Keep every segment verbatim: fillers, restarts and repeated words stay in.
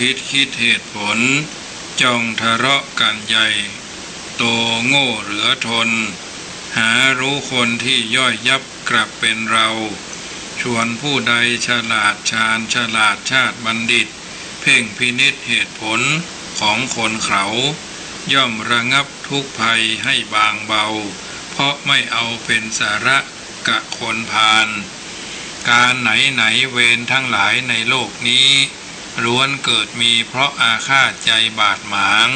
คิดคิดเหตุผล จ้องทะเลาะกันใหญ่ โตโง่เหลือทน หารู้คนที่ย่อยยับกลับเป็นเรา ชวนผู้ใดฉลาดชาญฉลาดชาติบัณฑิต เพ่งพินิจเหตุผลของคนเขา ย่อมระงับทุกข์ภัยให้บางเบา เพราะไม่เอาเป็นสาระกะคนพาล การไหนไหนเวรทั้งหลายในโลกนี้ ล้วนเกิดมีเพราะอาฆาตใจบาดหมาง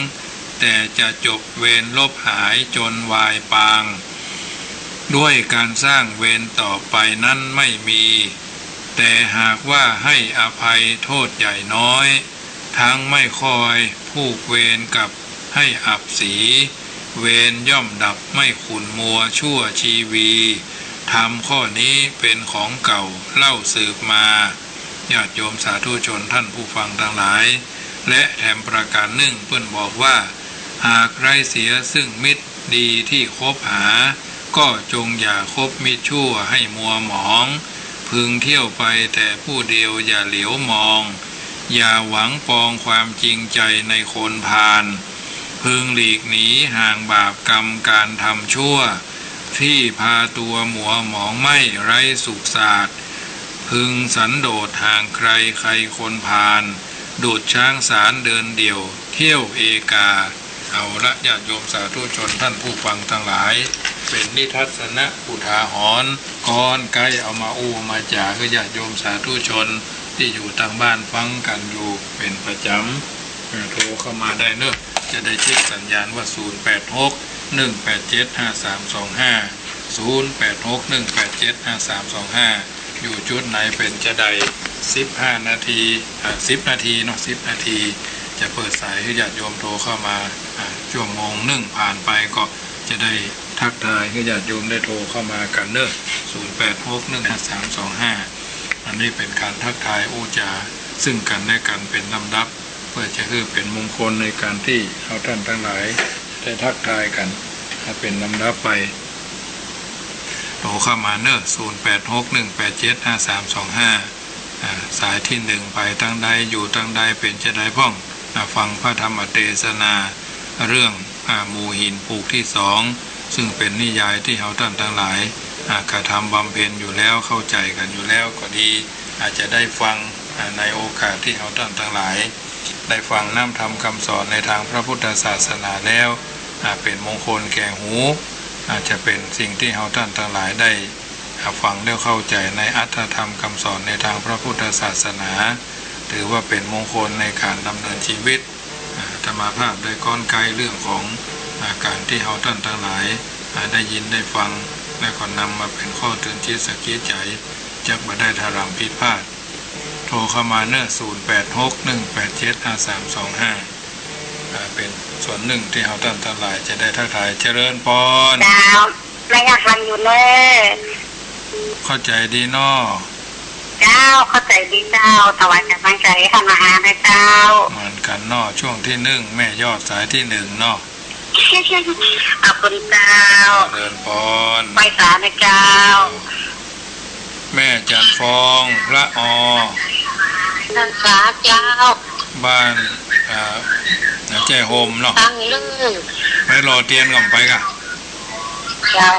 แต่จะจบเวรลบหายจนวายปาง ด้วยการสร้างเวรต่อไปนั้นไม่มี แต่หากว่าให้อภัยโทษใหญ่น้อย ทั้งไม่คอยผูกเวรกับให้อับสี เวรย่อมดับไม่ขุ่นมัวชั่วชีวี ธรรมข้อนี้เป็นของเก่าเล่าสืบมา ญาติโยมสาธุชนท่านผู้ฟังทั้งหลาย และแถมประการหนึ่งเปิ้นบอกว่า หากไร้เสียซึ่งมิตรดีที่คบหา ก็จงอย่าคบมิตรชั่วให้มัวหมอง พึงเที่ยวไปแต่ผู้เดียวอย่าเหลียวมอง อย่าหวังปองความจริงใจในคนพาล พึงหลีกหนีห่างบาปกรรมการทำชั่ว ที่พาตัวมัวหมองไหม้ไร้สุขสาด พึงสันโดษห่างไกลใครคนพาล ดุจช้างสารเดินเดี่ยวเที่ยวเอกา เอาละญาติโยมสาธุชนท่านผู้ฟังทั้งหลาย เป็นนิทัศนะอุทาหรณ์ ก่อนใกล้เอามาอู้มาจ๋าหื้อญาติโยมสาธุชนที่อยู่ตางบ้านฟังกั๋นอยู่เป๋นประจ๋ำ เอ่อ โทรเข้ามาได้เนอะ จะได้เช็คสัญญาณว่า ศูนย์แปดหก หนึ่งแปดเจ็ด ห้าสามสองห้า ศูนย์แปดหก หนึ่งแปดเจ็ด ห้าสามสองห้า อยู่จุดไหนเป๋นจาใด สิบห้านาที อ่า สิบนาทีเนาะ สิบนาที จะเปิดสายหื้อญาติโยมโทรเข้ามา อ่า ชั่วโมงนึ่งผ่านไปก็จะได้ทักทายหื้อญาติโยมได้โทรเข้ามากั๋นเนอะ ศูนย์แปดหก หนึ่งห้า สามสองห้า อันนี้เป๋นการทักทายอู้จ๋าซึ่งกั๋นและกั๋นเป๋นลำดับ เพื่อจะหื้อเป๋นมงคลในการที่เฮาต้านตังหลายได้ทักทายกั๋น หื้อเป๋นลำดับไป โทรเข้ามาเนอะ ศูนย์แปดหก หนึ่งแปดเจ็ด ห้าสามสองห้า อ่า สายตี้นึ่ง ไปตังใด อยู่ตังใด เป๋นจาใดพ่อง อ่า ฟังพระธรรมเตสนา เรื่อง อ่า หมู่หินผูกตี้สอง ซึ่งเป๋นนิยายตี้เฮาต้านตังหลาย อ่า กระทำบำเพ็ญอยู่แล้ว เข้าใจ๋กั๋นอยู่แล้วก็ดี อาจจะได้ฟัง อ่า ในโอกาสตี้เฮาต้านตังหลาย ได้ฟังน้ำธรรมคำสอนในตางพระพุทธศาสนาแล้ว อ่า เป๋นมงคลแก่หู อาจจะเป๋นสิ่งตี้เฮาต้านตังหลายได้ อ่า ฟังแล้วเข้าใจ๋ในอรรถธรรมคำสอนในตางพระพุทธศาสนา ถือว่าเป๋นมงคลในการดำเนินชีวิต อ่า อาตมาภาพได้ก้อนใก้เรื่องของ อ่า การตี้เฮาต้านตังหลาย อ่า ได้ยินได้ฟัง แล้วก็นำมาเป๋นข้อเตือนจิตสะกิดใจ๋ จักบ่ได้ถลำผิดพลาด โทรเข้ามาเนอะ ศูนย์แปดหก หนึ่งแปดเจ็ด ห้าสามสองห้า อ่า เป๋นส่วนนึ่งตี้เฮาต้านตังหลายจะได้ทักทาย เจริญปอน เจ้า แม่ยอดฟังอยู่เนอะ เข้าใจ๋ดีเนาะ เจ้า เข้าใจ๋ดีเจ้า ถวายกำลังใจ๋พระมหานะเจ้า เหมือนกั๋นเนาะ ช่วงตี้นึ่ง แม่ยอดสายตี้นึ่งเนาะ ขอบคุณเจ้า เจริญปอน ไหว้สานะเจ้า แม่จันทร์ฟอง ละออ สาเจ้า บ้าน อ่า แจ้ห่มเนาะ ฟังเลย ไปหล่อเตียนก่อนไปก่ะ เจ้า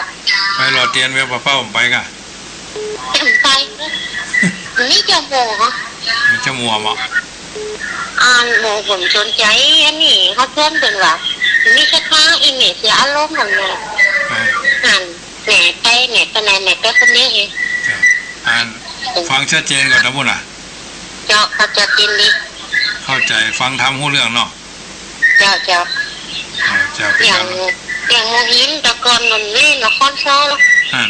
ไปหล่อเตียนแวะปะเป้าก่อนไปก่ะ ไป นี่จะหมู่เหรอ นี่จะหมู่เหรอ อันหมู่ผมสนใจ๋ อันนี้เขาชวนเปิ้นว่า มีศรัทธา อีเมจเสียอารมณ์แบบนี้ อ่า อันแหมไป แหมไปไหน แหมไปคนเดียวเอง ครับ อันฟังชัดเจนก่อนนะพุ้นน่ะ เจ้า เข้าใจ๋เจนดี เข้าใจ๋ ฟังธรรมฮู้เรื่องเนาะ เจ้า เจ้า อ่า เจ้า เป๋น อย่าง กำลัง อย่างหมู่หิน แต่ก่อนมันมีนครซ้อเนาะ อ่า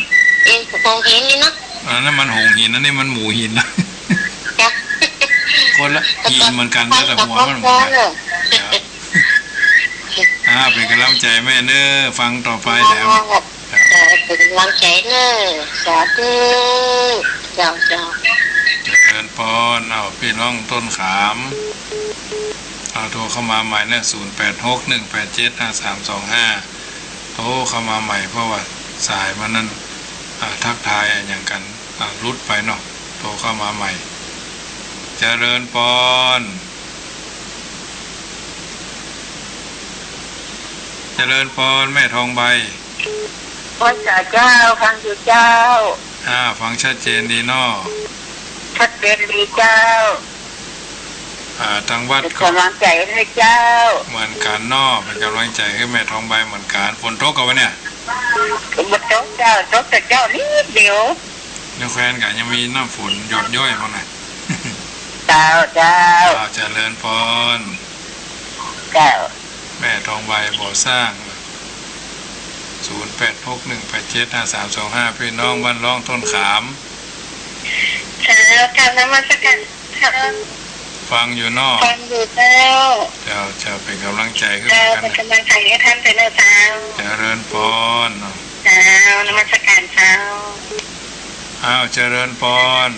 เองหงหินนี่เนาะ อันนั้นมันหงหิน อันนี้มันหมู่หินนะ เจ้า คนละหินเหมือนกั๋น แต่หัวมันเหมือนกั๋น เจ้า อ่า เป๋นกำลังใจ๋แม่เนอะ ฟังต่อไปแถม เจ้า เป๋นกำลังใจ๋เนอะ สาธุ เจ้า เจ้า เจริญปอน เอา ปี้น้องต้นขาม เอา โทรเข้ามาใหม่เนอะ ศูนย์แปดหก หนึ่งแปดเจ็ด ห้าสามสองห้า โทรเข้ามาใหม่ เพราะว่าสายมันนั่น อ่า ทักทายอะหยังกั๋น อ่า หลุดไปเนาะ โทรเข้ามาใหม่ เจริญปอน เจริญปอนแม่ทองใบ พรเจ้า ฟังอยู่เจ้า อ่า ฟังชัดเจนดีเนาะ ชัดเจนดีเจ้า อ่า ตางวัด เป๋น ก็ ก๋ำลังใจ๋หื้อเจ้า เหมือนกั๋นเนาะ เป๋นก๋ำลังใจ๋หื้อแม่ทองใบเหมือนกั๋น ฝนตกก่อวันเนี่ย บ่ตกเจ้า ตกแต่เจ๊านิดเดียว ในแควนก็ยังมีน้ำฝนหยดย้อยบ้างนะ เจ้า เจ้า อ่า เจริญปอน เจ้า แม่ทองใบ บ่อสร้าง ศูนย์แปดหกหนึ่งแปดเจ็ดห้าสามสองห้า พี่น้องบ้านร่องต้นขาม เจ้า กราบนมัสก๋านเจ้า ฟังอยู่เนาะ ฟังอยู่เจ้า เจ้า เจ้า เป๋นก๋ำลังใจ๋หื้อ เจ้า เหมือนกั๋น เป๋นก๋ำลังใจ๋หื้อต้านไปเน่อเจ้า เจริญปอน เจ้า นมัสก๋านเจ้า อ้าว เจริญปอน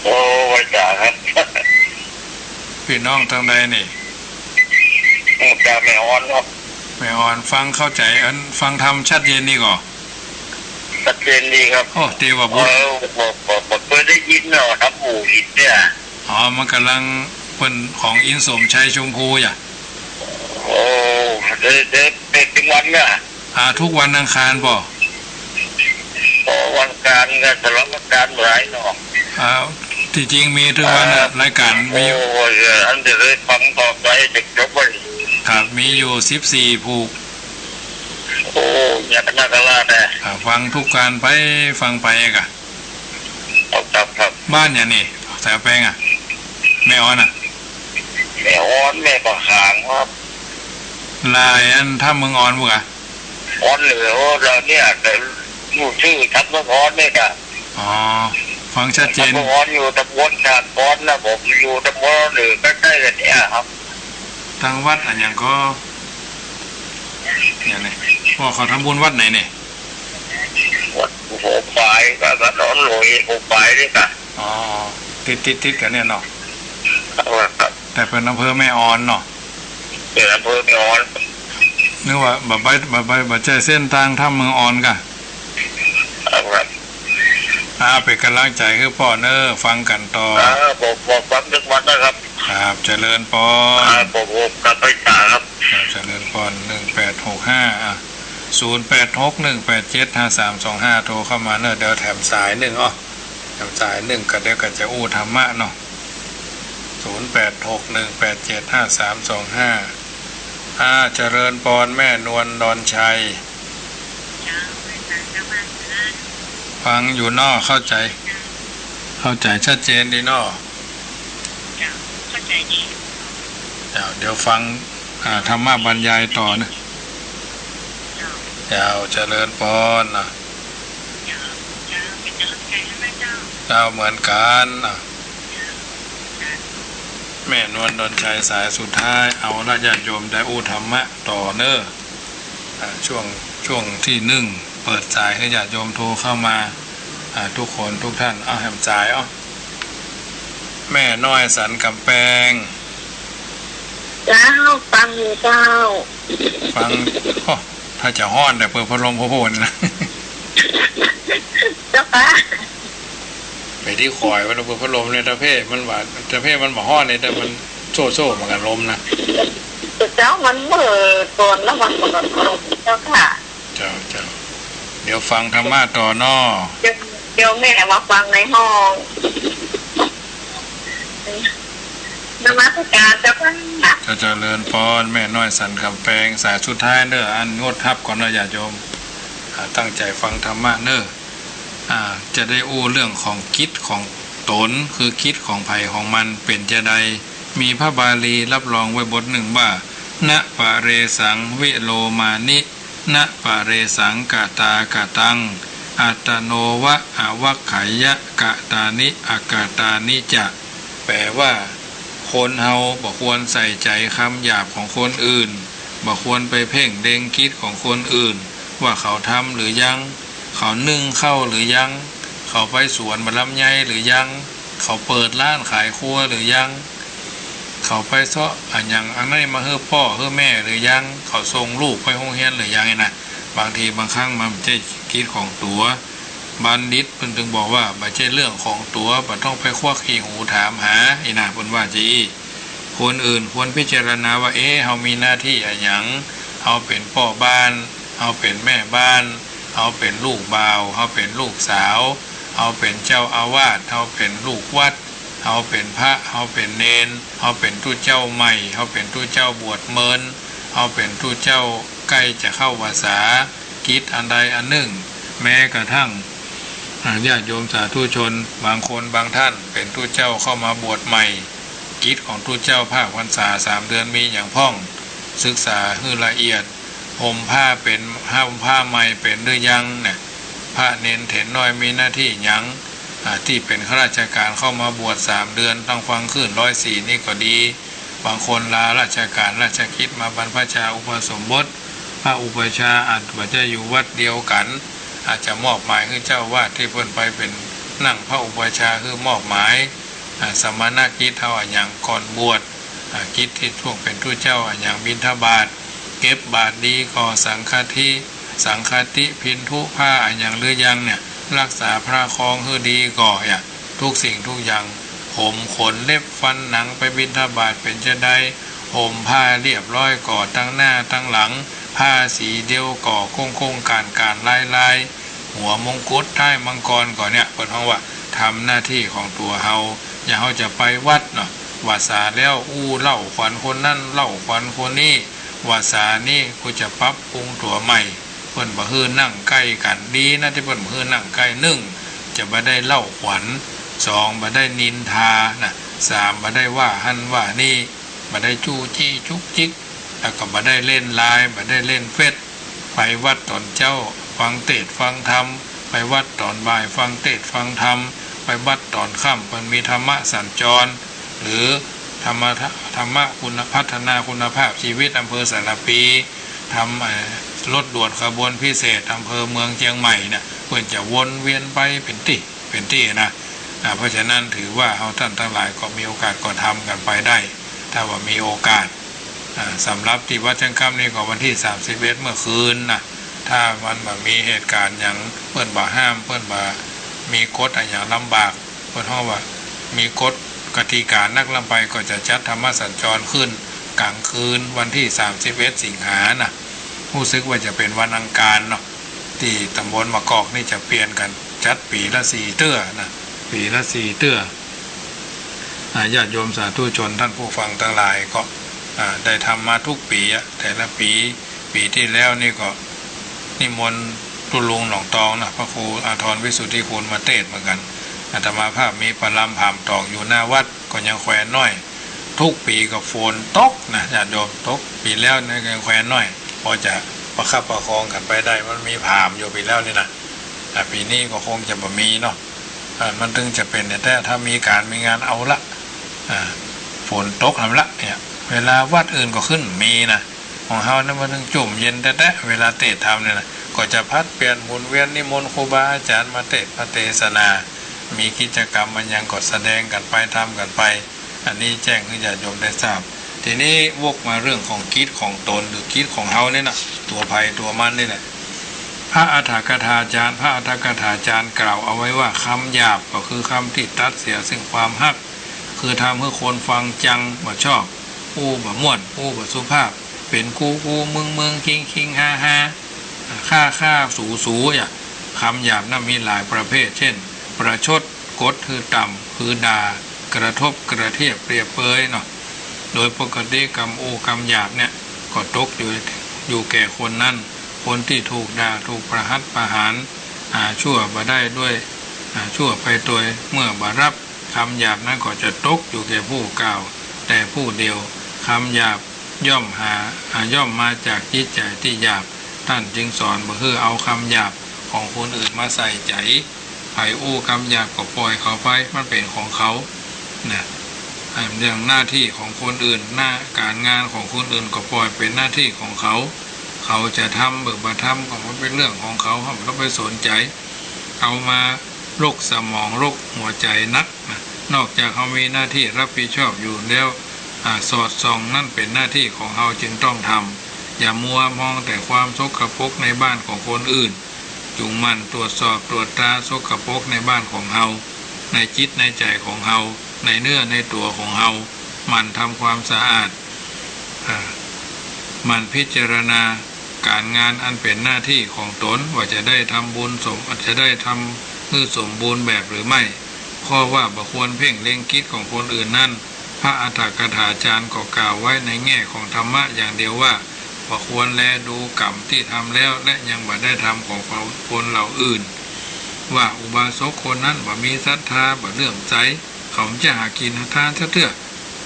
โอ้ ไหว้สาครับ พี่น้องตางใดนี่ โอ้ จากแม่ออนครับ แม่ออน ฟังเข้าใจ๋ อัน ฟังธรรมชัดเจนดีก่อ ชัดเจนดีครับ โอ้ เต๋ว่าบุญ เออ บ่ บ่ บ่เปิดได้ยินเนาะครับ หูผิดเนี่ย อ๋อ มันก๋ำลังเปิ้นของอินทร์สมชัยชมพูอ่ะ โอ้ ได้ ได้เปิดทุกวันเนี่ย อ่า ทุกวันอังคารบ่ อ๋อ วันอังคารก็สำหรับวันอังคารหลายเนาะ อ่า ตี้จริงมีทุกวันน่ะ อ่า รายก๋านมีอยู่ โอ้ย อันเดียวเลยฟังต่อไปเด็กจบเลย ครับ มีอยู่สิบสี่ผูก โอ้ เนี่ยก็น่ากะลาดนะ อ่า ฟังทุกก๋านไป ฟังไปก่ะ ครับ ครับ ครับ บ้านหยังนี่ สายแปงอ่ะ แม่ออนอ่ะ แม่ออน แม่ปะขางครับ ลายอันถ้ำเมืองออนปุ้นอ่ะ ออนเหนือ โอ้ เฮาเนี่ย แต่ฮู้จื้อถ้ำเมืองออนเนี่ยก่ะ อ๋อ ฟังชัดเจน ถ้ำเมืองออนอยู่ตำบลสากลนะ ผมอยู่ตำบลเหนือใกล้ๆ กั๋นเนี่ยครับ ตางวัดอะหยังก่อ เนี่ย เนี่ย พ่อเขาทำบุญวัดไหนเนี่ย วัดหัวฝายก็ ก็หนองหลวยหัวฝายนี่ก่ะ อ๋อ ติด ติด ติดกั๋นเนี่ยเนาะ ครับ ครับ แต่เป๋นอำเภอแม่ออนเนาะ เป๋นอำเภอแม่ออน นึกว่าบ่ไป บ่ไป บ่ใจ้เส้นตางถ้ำเมืองออนก่ะ ครับ ครับ อ่า เป๋นก๋ำลังใจ๋หื้อป้อเน่อ ฟังกั๋นต่อ อ่า ผม ผมฟังทุกวันนะครับ ครับ เจริญปอน อ่า ผม ผมกลับไปตาครับ ครับ เจริญปอน หนึ่งแปดหกห้า อ่ะ ศูนย์แปดหกหนึ่งแปดเจ็ดห้าสามสองห้า โทรเข้ามาเน่อ เดี๋ยวแถมสายนึ่ง อ้อ แถมสายนึ่งก็เดี๋ยวก็จะอู้ธรรมะเนาะ ศูนย์แปดหกหนึ่งแปดเจ็ดห้าสามสองห้า อ่า เจริญปอนแม่นวลดอนชัย ฟังอยู่เนาะ เข้าใจ๋ เข้าใจ๋ชัดเจนดีเนาะ เจ้า เข้าใจ๋ดี เจ้า เดี๋ยวฟัง อ่า ธรรมะบรรยายต่อนะ เจ้า เจ้า เจริญปอนนะ เจ้า เจ้า เป๋นก๋ำลังใจ๋หื้อนะเจ้า เจ้า เหมือนกั๋นนะ แม่นวลดอนชัยสายสุดท้าย เอาละญาติโยมได้อู้ธรรมะต่อเน่อ อ่า ช่วง ช่วงตี้นึ่ง เปิดสายหื้อญาติโยมโทรเข้ามา อ่า ทุกคนทุกท่าน เอาแหมสาย เอา แม่น้อยสันก๋ำแปง เจ้า ฟังอยู่เจ้า ฟัง โอ้ ถ้าจะฮ้อนแต่เปิดพัดลมโพดๆ นี่นะ เจ้าค่ะ ไปตี้ข่อยว่าเปิดพัดลมเนี่ย ตะเพมันบ่า ตะเพมันบ่ฮ้อนเนี่ย แต่มันโซ่ๆ เหมือนกั๋นลมนะ เจ้า มันเมื่อก่อนแล้วมันบ่ฮ้อน เจ้าค่ะ เจ้า เจ้า เดี๋ยวฟังธรรมะต่อเนาะ เดี๋ยว เดี๋ยวแม่มาฟังในห้อง นมัสก๋านเจ้าค่ะ เจ้า เจริญปอน แม่น้อยสันก๋ำแปง สายสุดท้ายเน่อ อันงดฮับก่อนเน่อญาติโยม อ่า ตั้งใจ๋ฟังธรรมะเน่อ อ่า จะได้อู้เรื่องของกิจของต๋น คือกิจของใผของมันเป๋นจาใด มีพระบาลีฮับรองไว้บทนึ่งว่า นะปะเรสังวิโลมานิ นะปะเรสังกะตากะตัง อัตตะโนวะอวักขะยะ กะตานิ อะกะตานิจะ แป๋ว่า คนเฮาบ่ควรใส่ใจ๋กำหยาบของคนอื่น บ่ควรไปเพ่งเล็งกิจของคนอื่น ว่าเขาทำหรือยัง เขานึ่งข้าวหรือยัง เขาไปสวนบ่าลำไยหรือยัง เขาเปิดร้านขายครัวหรือยัง เขาไปเซาะอะหยังอันใดมาหื้อป้อหื้อแม่หรือยัง เขาส่งลูกไปโฮงเฮียนหรือยังนี่นะ บางทีบางครั้งมันบ่ใจ้กิจของตั๋ว บัณฑิตเปิ้นตึงบอกว่า บ่ใจ้เรื่องของตั๋ว บ่ต้องไปควักขี้หูถามหา อี้นะ เปิ้นว่าจาอี้ คนอื่นควรพิจารณาว่า เอ๊ะ เฮามีหน้าตี้อะหยัง เฮาเป๋นป้อบ้าน เฮาเป๋นแม่บ้าน เฮาเป๋นลูกบ่าว เฮาเป๋นลูกสาว เฮาเป๋นเจ้าอาวาส เฮาเป๋นลูกวัด เฮาเป๋นพระ เฮาเป๋นเณร เฮาเป๋นตุ๊เจ้าใหม่ เฮาเป๋นตุ๊เจ้าบวชเมิน เฮาเป๋นตุ๊เจ้าใก้จะเข้าพรรษา กิจอันใดอันนึ่ง แม้กระทั่ง อ่า ญาติโยมสาธุชน บางคนบางท่านเป๋นตุ๊เจ้าเข้ามาบวชใหม่ กิจของตุ๊เจ้าภาคพรรษาสามเดือนมีหยังพ่อง ศึกษาหื้อละเอียด ห่มผ้าเป๋น ห่มผ้าใหม่เป๋นหรือยังเนี่ย พระเณรเถรน้อยมีหน้าตี้หยัง อ่า ตี้เป๋นข้าราชก๋านเข้ามาบวชสามเดือน ตังฟังคลื่นร้อยสี่นี่ก็ดี บางคนลาราชก๋านราชกิจมาบรรพชาอุปสมบท พระอุปัชฌาย์อาจจะอยู่วัดเดียวกั๋น อาจจะมอบหมายหื้อเจ้าอาวาสตี้เปิ้นไปเป๋นนั่งพระอุปัชฌาย์หื้อมอบหมาย อ่า สมณกิจเฮาอะหยังก่อนบวช อ่า กิจตี้ช่วงเป๋นตุ๊เจ้าอะหยังบิณฑบาต เก็บบาตรดีก่อ สังฆาทิ สังฆาทิ ภิณฑุ ผ้าอะหยังหรือยังเนี่ย รักษาพระคองหื้อดีก่อ เนี่ย ทุกสิ่งทุกอย่าง ผมขนเล็บฟันหนังไปบิณฑบาตเป๋นจาใด ห่มผ้าเรียบร้อยก่อ ตังหน้าตังหลัง ผ้าสีเดียวก่อ โค้งๆ ก๋านๆ ลายๆ หัวมงกุฎท้ายมังกรก่อ เนี่ย เปิ้นฮ้องว่าทำหน้าตี้ของตั๋วเฮา อย่างเฮาจะไปวัดเนาะ วาสาแล้วอู้เล่าขวัญคนนั้นเล่าขวัญคนนี้ วาสานี้กูจะปรับปรุงตั๋วใหม่ เปิ้นบ่หื้อนั่งใก้กั๋น ดีนะตี้เปิ้นบ่หื้อนั่งใก้ นึ่ง จะบ่ได้เล่าขวัญ สอง บ่ได้นินทานะ สาม บ่ได้ว่าหั้นว่านี่ บ่ได้จู้จี้จุกจิก แล้วก็บ่ได้เล่นไลน์ บ่ได้เล่นเฟซ ไปวัดต๋อนเจ๊า ฟังเตสน์ฟังธรรม ไปวัดต๋อนบ่าย ฟังเตสน์ฟังธรรม ไปวัดต๋อนค่ำ เปิ้นมีธรรมสัญจร หรือธรรมะ ธรรมะคุณ พัฒนาคุณภาพชีวิตอำเภอสารภี ทำ เอ่อ รถด่วนขบวนพิเศษอำเภอเมืองเจียงใหม่เนี่ย เปิ้นจะวนเวียนไปเป๋นตี้เป๋นตี้นะ อ่า เพราะฉะนั้นถือว่าเฮาต้านตังหลายก็มีโอกาสก็ทำกั๋นไปได้ ถ้าว่ามีโอกาส อ่า สำหรับตี้วัดเชียงคำนี่ก็วันตี้สามสิบเอ็ดเมื่อคืนนะ ถ้ามันบ่มีเหตุก๋ารณ์หยัง เปิ้นบ่ห้าม เปิ้นบ่มีกฎอะหยังลำบาก เปิ้นฮ้องว่ามีกฎกติก๋านักลำไป ก็จะจัดธรรมสัญจรขึ้นก๋างคืนวันตี้สามสิบเอ็ดสิงหานะ ฮู้สึกว่าจะเป๋นวันอังคารเนาะ ตี้ต๋ำบลมะกอกนี่จะเปลี่ยนกั๋นจัดปี๋ละสี่เตื้อนะ ปี๋ละสี่เตื้อ อ่า ญาติโยมสาธุชนต้านผู้ฟังตังหลายก็ อ่า ได้ทำมากู้ปี๋อะ แต่ละปี๋ ปี๋ตี้แล้วนี่ก็นิมนต์ตุ๊ลุงหนองตองนะ พระครูอาทรวิสุทธิคุณมาเตสน์เหมือนกั๋น อาตมาภาพมีประลำผามตอกอยู่หน้าวัด ก็ยังแควนน้อย กู้ปี๋ก็ฝนตกนะ ญาติโยม ตก ปี๋แล้วนี่ก็ยังแควนน้อย พอจะประคับประคองกั๋นไปได้ มันมีผามอยู่ปี๋แล้วนี่นะ อ่า ปี๋นี้ก็คงจะบ่มีเนาะ อ่า มันตึงจะเป๋นแต๊ๆ ถ้ามีก๋านมีงานเอาละ อ่า ฝนตกหั้นละเนี่ย เวลาวัดอื่นก็ขึ้นมีนะ ของเฮานี่มันตึงจุ่มเย็นแต๊ๆ เวลาเตสน์ธรรมเนี่ยนะ ก็จะผลัดเปลี่ยนหมุนเวียนนิมนต์ครูบาอาจ๋ารย์มาเตสน์พระเตสนา มีกิจกรรมอะหยังก็แสดงกั๋นไป ทำกั๋นไป อันนี้แจ้งหื้อญาติโยมได้ทราบ ทีนี้วกมาเรื่องของกิจของตน หรือกิจของเฮานี่นะ ตั๋วใผตั๋วมันนี่แหละ พระอรรถกถาจารย์ พระอรรถกถาจารย์กล่าวเอาไว้ว่า กำหยาบก็คือกำตี้ตัดเสียซึ่งความฮัก คือทำหื้อคนฟังจังบ่ชอบ อู้บ่ม่วน อู้บ่สุภาพ เป๋นกู้ๆ มึงๆ คิงๆ ฮาๆ ฆ่าๆ สูๆ เนี่ย กำหยาบนั้นมีหลายประเภท เช่น ประชด กดหื้อต่ำ คือด่า กระทบกระเทียบเปรียบเปยเนาะ โดยปกติกำอู้กำหยาบเนี่ย ก็ตกอยู่ อยู่แก่คนนั้น คนตี้ถูกด่า ถูกประหัตประหาร หาชั่วบ่ได้ด้วย หาชั่วไปโตย เมื่อบ่ฮับกำหยาบนั้นก็จะตกอยู่แก่ผู้กล่าวแต่ผู้เดียว กำหยาบย่อมหา อ่า ย่อมมาจากจิตใจ๋ตี้หยาบ ต้านจึงสอนบ่หื้อเอากำหยาบของคนอื่นมาใส่ใจ๋ ใผอู้กำหยาบก็ปล่อยเขาไป มันเป๋นของเขา นะ อ่า เรื่องหน้าตี้ของคนอื่น หน้าก๋านงานของคนอื่นก็ปล่อยเป๋นหน้าตี้ของเขา เขาจะทำหรือบ่ทำก็มันเป๋นเรื่องของเขา เฮาบ่ต้องไปสนใจ๋ เอามาลกสมองลกหัวใจ๋นักนะ นอกจากเฮามีหน้าตี้รับผิดชอบอยู่แล้ว อ่า สอดส่อง นั่นเป๋นหน้าตี้ของเฮาจึงต้องทำ อย่ามัวมองแต่ความสกปรกในบ้านของคนอื่น จุ่งหมั่นตรวจสอบตรวจตราสกปรกในบ้านของเฮา ในจิตในใจ๋ของเฮา ในเนื้อในตั๋วของเฮา หมั่นทำความสะอาด อ่า หมั่นพิจารณาก๋านงานอันเป๋นหน้าตี้ของต๋น ว่าจะได้ทำบุญสม จะได้ทำหื้อสมบูรณ์แบบหรือไม่ ข้อว่าบ่ควรเพ่งเล็งกิจของคนอื่นนั้น พระอฏฐกถาจารย์ก็กล่าวไว้ในแง่ของธรรมะอย่างเดียวว่า บ่ควรแลดูกรรมตี้ทำแล้ว และยังบ่ได้ทำของคนเหล่าอื่น ว่าอุบาสกคนนั้นบ่มีศรัทธา บ่เลื่อมใส เขาบ่จะหากิ๋นหาตานซะเตื้อ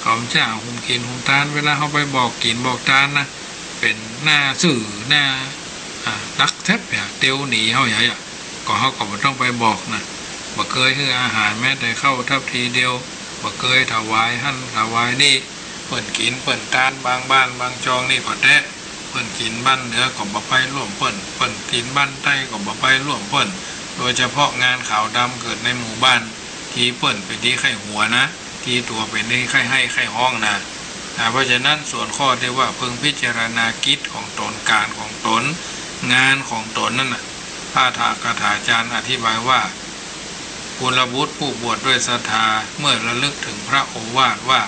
เขาบ่จะหาหุมกิ๋นหุมตาน เวลาเฮาไปบอกกิ๋นบอกตานนะ เป๋นหน้าซื่อหน้า อ่า ลักแต๊บเนี่ย เตียวหนีเฮาใหญ่อะ ก็เฮาก็บ่ต้องไปบอกนะ บ่เกยหื้ออาหารแม้แต่ข้าวทัพทีเดียว บ่เกยถวายหั้นถวายนี่ เปิ้นกิ๋นเปิ้นตาน บางบ้านบางจองนี่ก็แต๊ เปิ้นกิ๋นบ้านเหนือก็บ่ไปร่วมเปิ้น เปิ้นกิ๋นบ้านใต้ก็บ่ไปร่วมเปิ้น โดยเฉพาะงานขาวดำเกิดในหมู่บ้าน ตี้เปิ้นเป๋นตี้ใค่หัวนะ ตี้ตั๋วเป๋นตี้ใค่ไห้ใค่ฮ้องนะ อ่า เพราะฉะนั้นส่วนข้อตี้ว่าพึงพิจารณากิจของต๋น ก๋านของต๋น งานของต๋นนั้นน่ะ พระอฏฐกถาจารย์อธิบายว่า กุลบุตรผู้บวชด้วยศรัทธา เมื่อระลึกถึงพระโอวาทว่า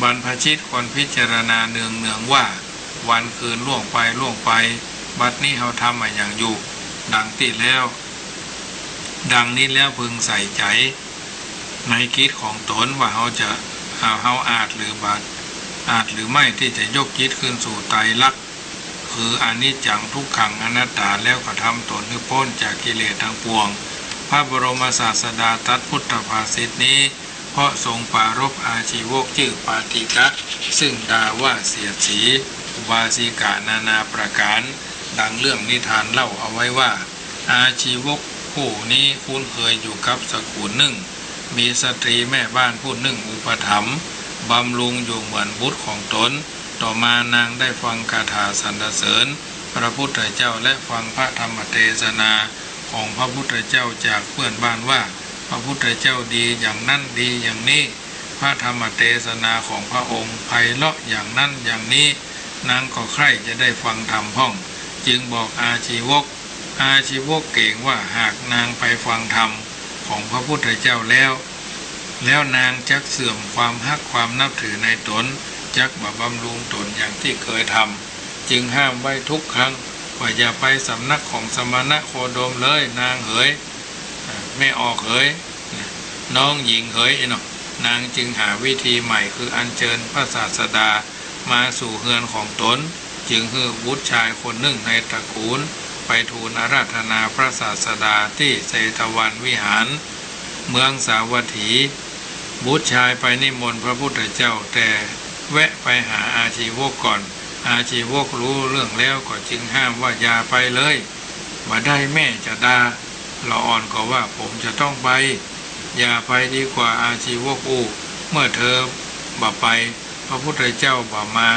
บรรพชิตควรพิจารณาเนืองๆ ว่า วันคืนล่วงไปล่วงไป บัดนี้เฮาทำอะหยังอยู่ ดังตี้แล้ว ดังนี้แล้วพึงใส่ใจ๋ในกิจของต๋นว่าเฮาจะ เฮาอาจหรือบ่ อาจหรือไม่ตี้จะยกจิตคืนสู่ไตรลักษณ์ คืออนิจจัง ทุกขัง อนัตตา แล้วกระทำต๋นหื้อป๊นจากกิเลสตังปวง พระบรมศาสดาตรัสพุทธภาษิตนี้ เพราะทรงปรารภอาชีวกจื้อปาติกะ ซึ่งด่าว่าเสียดสีอุบาสิกานานาประก๋าน ดังเรื่องนิทานเล่าเอาไว้ว่า อาชีวกผู้นี้คุ้นเคยอยู่กับสกุลนึ่ง มีสตรีแม่บ้านผู้นึ่งอุปถัมภ์บำรุงอยู่เหมือนบุตรของต๋น ต่อมานางได้ฟังคาถาสรรเสริญพระพุทธเจ้าและฟังพระธรรมเตสนาของพระพุทธเจ้าจากเพื่อนบ้านว่า พระพุทธเจ้าดีอย่างนั้นดีอย่างนี้ พระธรรมเตสนาของพระองค์ไพเราะอย่างนั้นอย่างนี้ นางก็ใคร่จะได้ฟังธรรมพ่อง จึงบอกอาชีวก อาชีวกเก๋งว่าหากนางไปฟังธรรมของพระพุทธเจ้าแล้ว แล้วนางจักเสื่อมความฮักความนับถือในต๋น จักบ่บำรุงต๋นอย่างตี้เกยทำ จึงห้ามไว้ทุกครั้งว่าอย่าไปสำนักของสมณะโคดมเลย นางเหย อ่า แม่ออกเหย น้องหญิงเหยเนาะ นางจึงหาวิธีใหม่ คืออัญเชิญพระศาสดามาสู่เฮือนของต๋น จึงหื้อบุตรชายคนนึ่งในตระกูลไปทูลอาราธนาพระศาสดาตี้เชตวันวิหาร เมืองสาวัตถี บุตรชายไปนิมนต์พระพุทธเจ้า แต่แวะไปหาอาชีวกก่อน อาชีวกฮู้เรื่องแล้วก็จึงห้ามว่าอย่าไปเลย บ่ได้ แม่จะด่า ละอ่อนก็ว่าผมจะต้องไป อย่าไปดีกว่า อาชีวกอู้ เมื่อเธอบ่ไป พระพุทธเจ้าบ่มา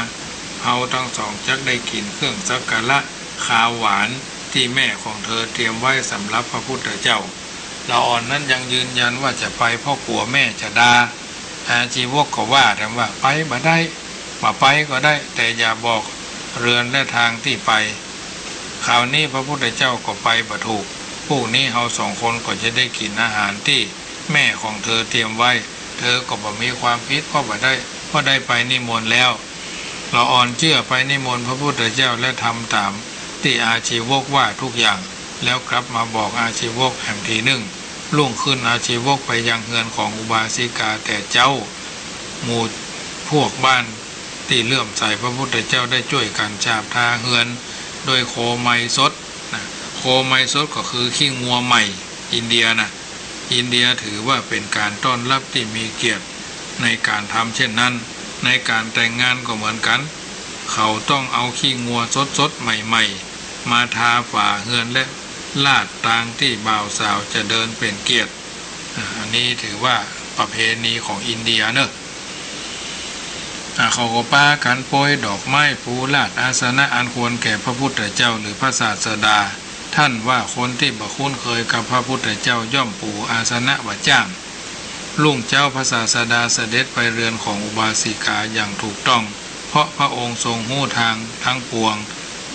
เฮาตังสองจักได้กิ๋นเครื่องสักการะคาวหวานตี้แม่ของเธอเตรียมไว้สำหรับพระพุทธเจ้า ละอ่อนนั้นยังยืนยันว่าจะไปเพราะกั๋วแม่จะด่า อาชีวกก็ว่าแถมว่าไปบ่ได้ บ่ไปก็ได้ แต่อย่าบอกเรือนและทางตี้ไป คราวนี้พระพุทธเจ้าก็ไปบ่ถูก พรุ่งนี้เฮาสองคนก็จะได้กิ๋นอาหารตี้แม่ของเธอเตรียมไว้ เธอก็บ่มีความผิด เพราะบ่ได้ เพราะได้ไปนิมนต์แล้ว ละอ่อนเจื้อไปนิมนต์พระพุทธเจ้าและทำต๋ามตี้อาชีวกว่าทุกอย่าง แล้วกลับมาบอกอาชีวกแหมทีนึ่ง รุ่งขึ้นอาชีวกไปยังเฮือนของอุบาสิกาแต่เจ๊า หมู่พวกบ้านตี้เลื่อมใสพระพุทธเจ้าได้จ้วยกั๋นฉาบทาเฮือนด้วยโคไมสดนะ โคไมสดก็คือขี้งัวใหม่ อินเดียนะ อินเดียถือว่าเป๋นก๋านต้อนรับตี้มีเกียรติในก๋านทำเช่นนั้น ในก๋านแต่งงานก็เหมือนกั๋น เขาต้องเอาขี้งัวสดๆ ใหม่ๆ มาทาฝาเฮือนและลาดตางตี้บ่าวสาวจะเดินเป๋นเกียรติ อ่า อันนี้ถือว่าประเพณีของอินเดียเนอะ อ่า เขาก็ปากั๋นโปรยดอกไม้ปูลาดอาสนะอันควรแก่พระพุทธเจ้าหรือพระศาสดา ท่านว่าคนตี้บ่คุ้นเคยกับพระพุทธเจ้าย่อมปูอาสนะบ่จ้าง รุ่งเจ๊าพระศาสดาเสด็จไปเรือนของอุบาสิกาอย่างถูกต้อง เพราะพระองค์ทรงฮู้ทางทั้งปวง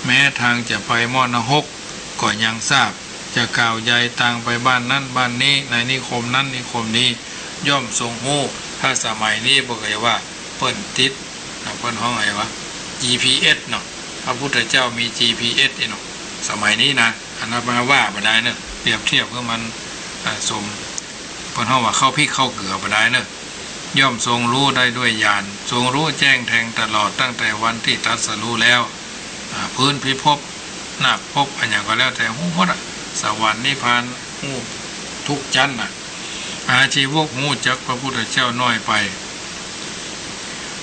แม้ทางจะไปหม้อนรกก็ยังทราบ จะก้าวย้ายตางไปบ้านนั้นบ้านนี้ ในนิคมนั้นนิคมนี้ ย่อมทรงฮู้ ถ้าสมัยนี้เปิ้นก็จะว่าเปิ้นติด อ่า เปิ้นฮ้องอะหยังวะ จีพีเอสเนาะ พระพุทธเจ้ามีจีพีเอสเนาะ สมัยนี้นะ อาตมาว่าบ่ได้เนอะ เปรียบเทียบเปื้อมัน อ่า สม เปิ้นฮ้องว่าเข้าพริกเข้าเกลือบ่ได้เนอะ ย่อมทรงฮู้ได้ด้วยญาณ ทรงฮู้แจ้งแทงตลอดตั้งแต่วันตี้ตรัสฮู้แล้ว อ่า พื้นพิภพ นาคภพ อะหยังก็แล้วแต่ฮู้หมดอะ สวรรค์นิพพานฮู้ทุกจั๊นน่ะ อาชีวกฮู้จักพระพุทธเจ้าน้อยไป